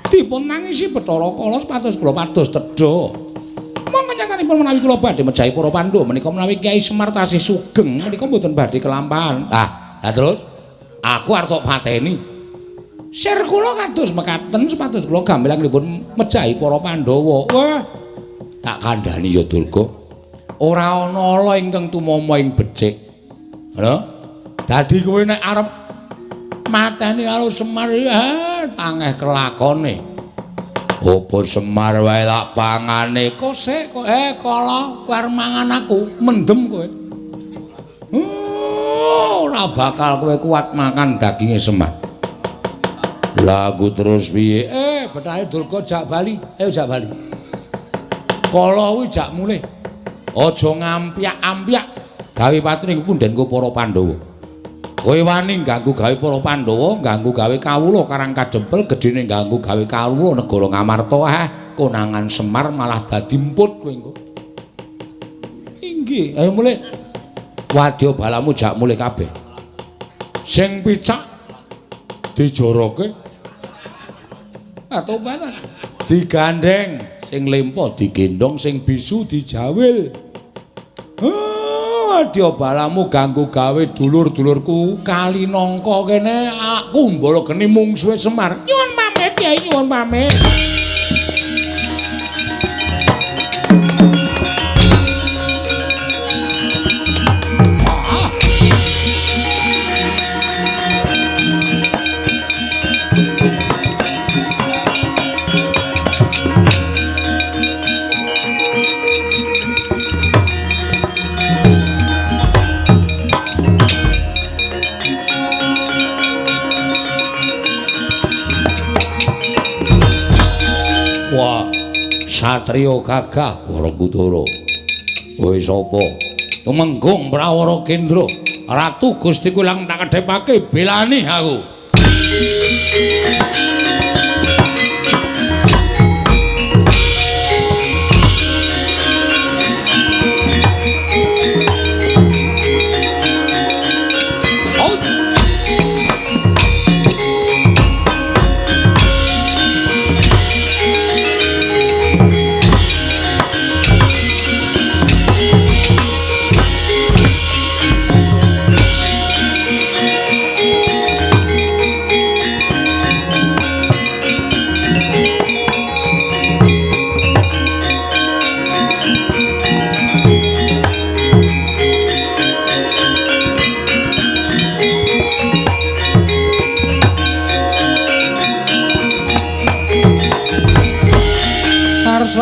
Dipun nangisi Bathara Kala supados kula pados tedha. Monggo nyatanipun menawi kula badhe mejahi para Pandhawa menika menawi Kyai Semar tasih sugeng menika mboten badhe kelampahan. Ah, lah terus aku arep tok pateni. Sir kula kados mekaten supados kula gambilangipun mejahi para Pandhawa. Wah, tak kandhani ya Durga. Ora ana ala ingkang tumama ing becik. Lho, dadi kowe nek arep mateni karo Semar tangeh kelakone. Apa Semar wae lak pangane kosek kok kala kowe arep mangan aku, mendem kowe. Ora bakal kowe kuat makan daginge Semar. Lah aku terus piye? Bethahe Durga jak bali. Ayo jak bali. Kala kuwi jak mulih. Aja ngampyak-ampyak. Gawe patring pundhenku para Pandhawa. Kowe wani ganggu gawe para Pandhawa, ganggu gawe kawula Karang Kadempel, gedhene ganggu gawe kawula negara Ngamarta. Ah, konangan Semar malah dadi emput kowe engko. Inggih, ayo mulih. Wadya balamu jak mulih kabeh. Sing picak dijoroke. Atobat. Digandeng, sing lempo digendong, sing bisu dijawil. Wadya balamu ganggu gawe dulur-dulurku Kalinangka kene aku mbala geni mungsuhe Semar. Nyuwun pamit Kyai, nyuwun pamit. Satrio gagah Werkudara. Kowe sapa? Tumenggung Prawara Kendra. Ratu Gusti Kulang tak kedhepake belani aku.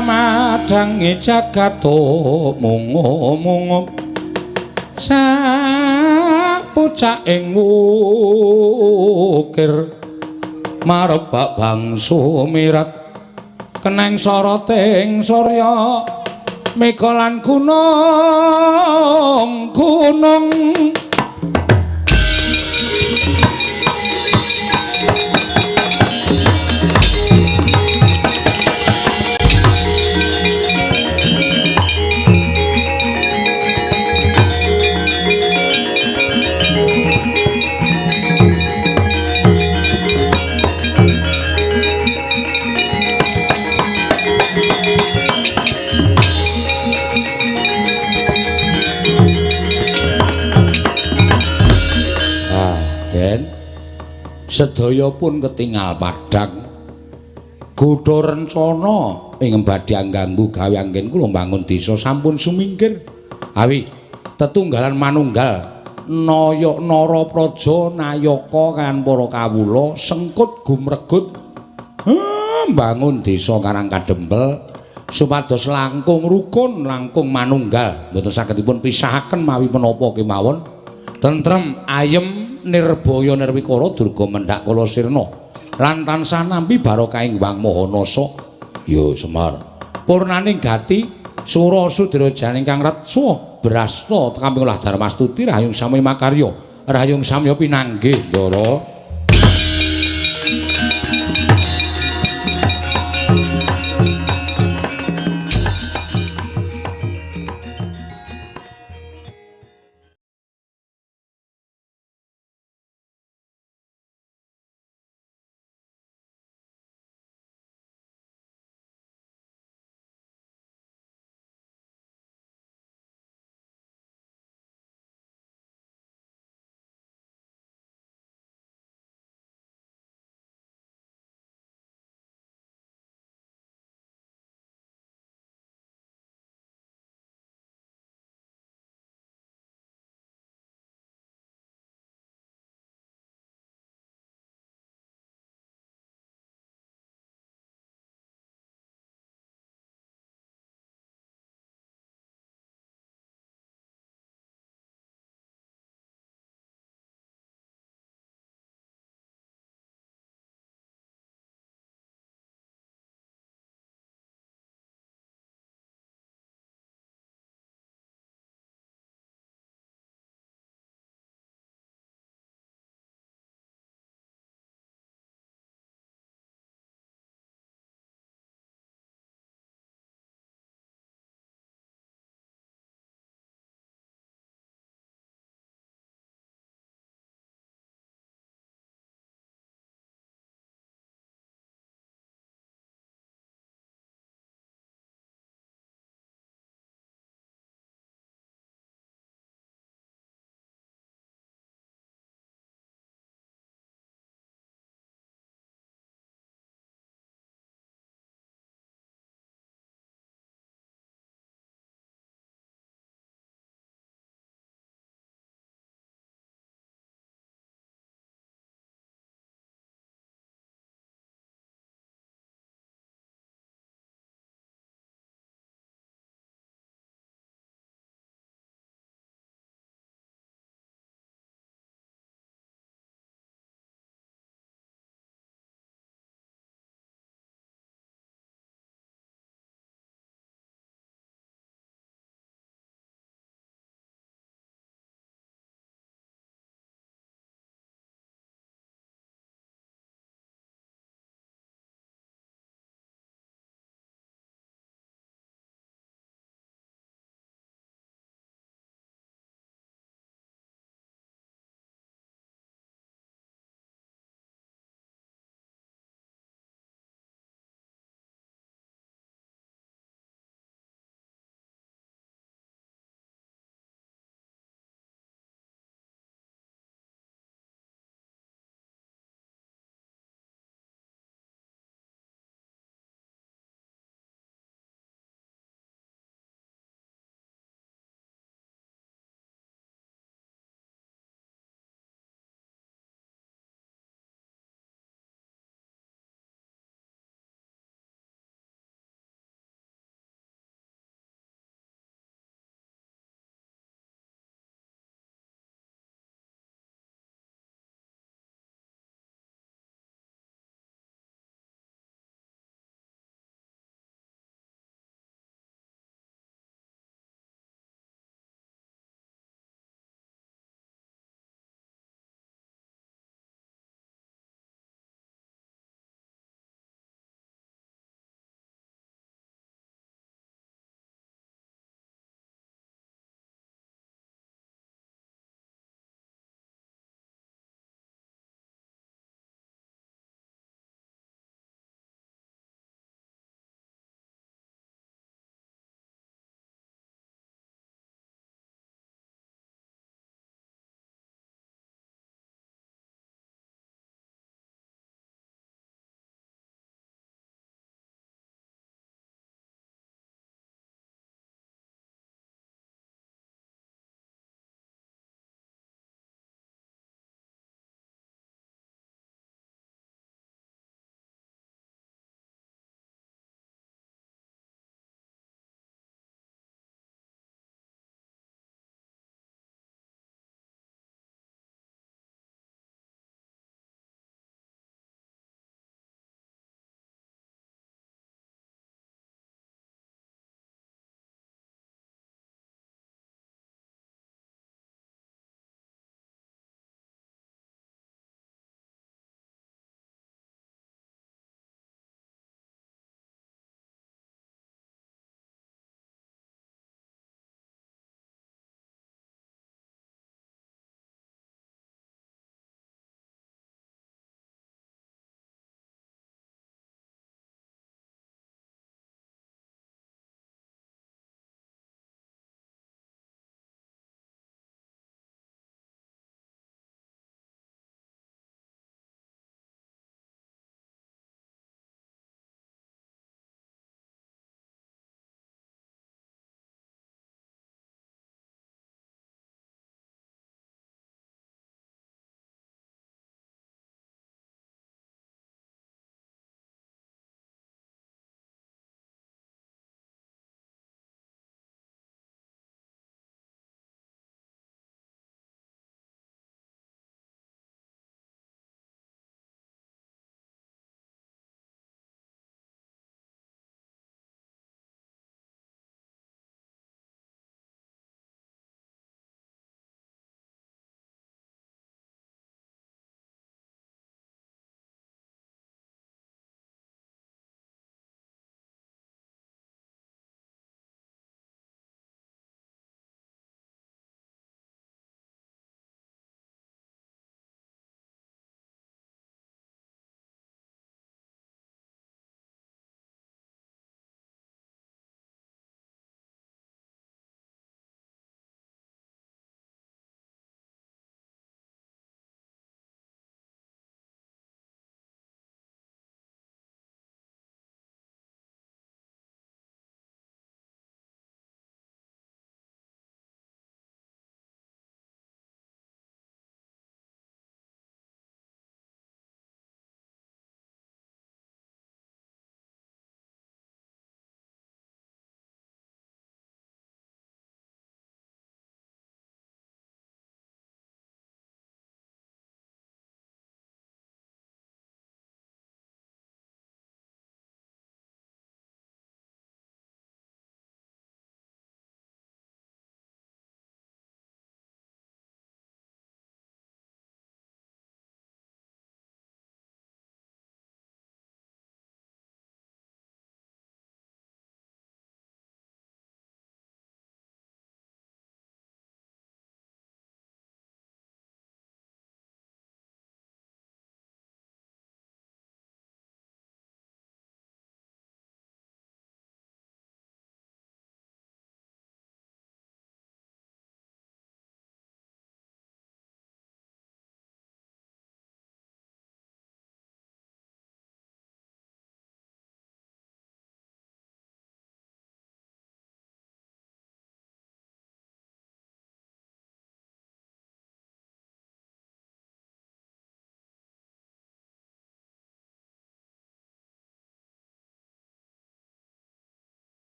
Madange jagat mungu-mungu sak pucaking wukir marebak bangsu mirat keneng soroting surya mega lan gunung gunung. Sedaya pun ketingal padhang. Godha rencana ing badhe ganggu gawe anggen kula mbangun desa sampun sumingkir. Awi tetunggalan manunggal naya nara praja nayaka kan para kawula sengkut gumregut mbangun desa Karang Kadempel supados langkung rukun langkung manunggal mboten saged dipun pisahaken mawi menapa kemawon tentrem ayem nirbaya nirwikara durga mendhak kala sirna lan tansah nampi barokahing Hyang Maha Nasa. Ya Semar, purnaning gati sura sudrajaning kang retsa brasta kamping olah darmastuti rahayung sami makarya rahayung samya pinanggih Ndara.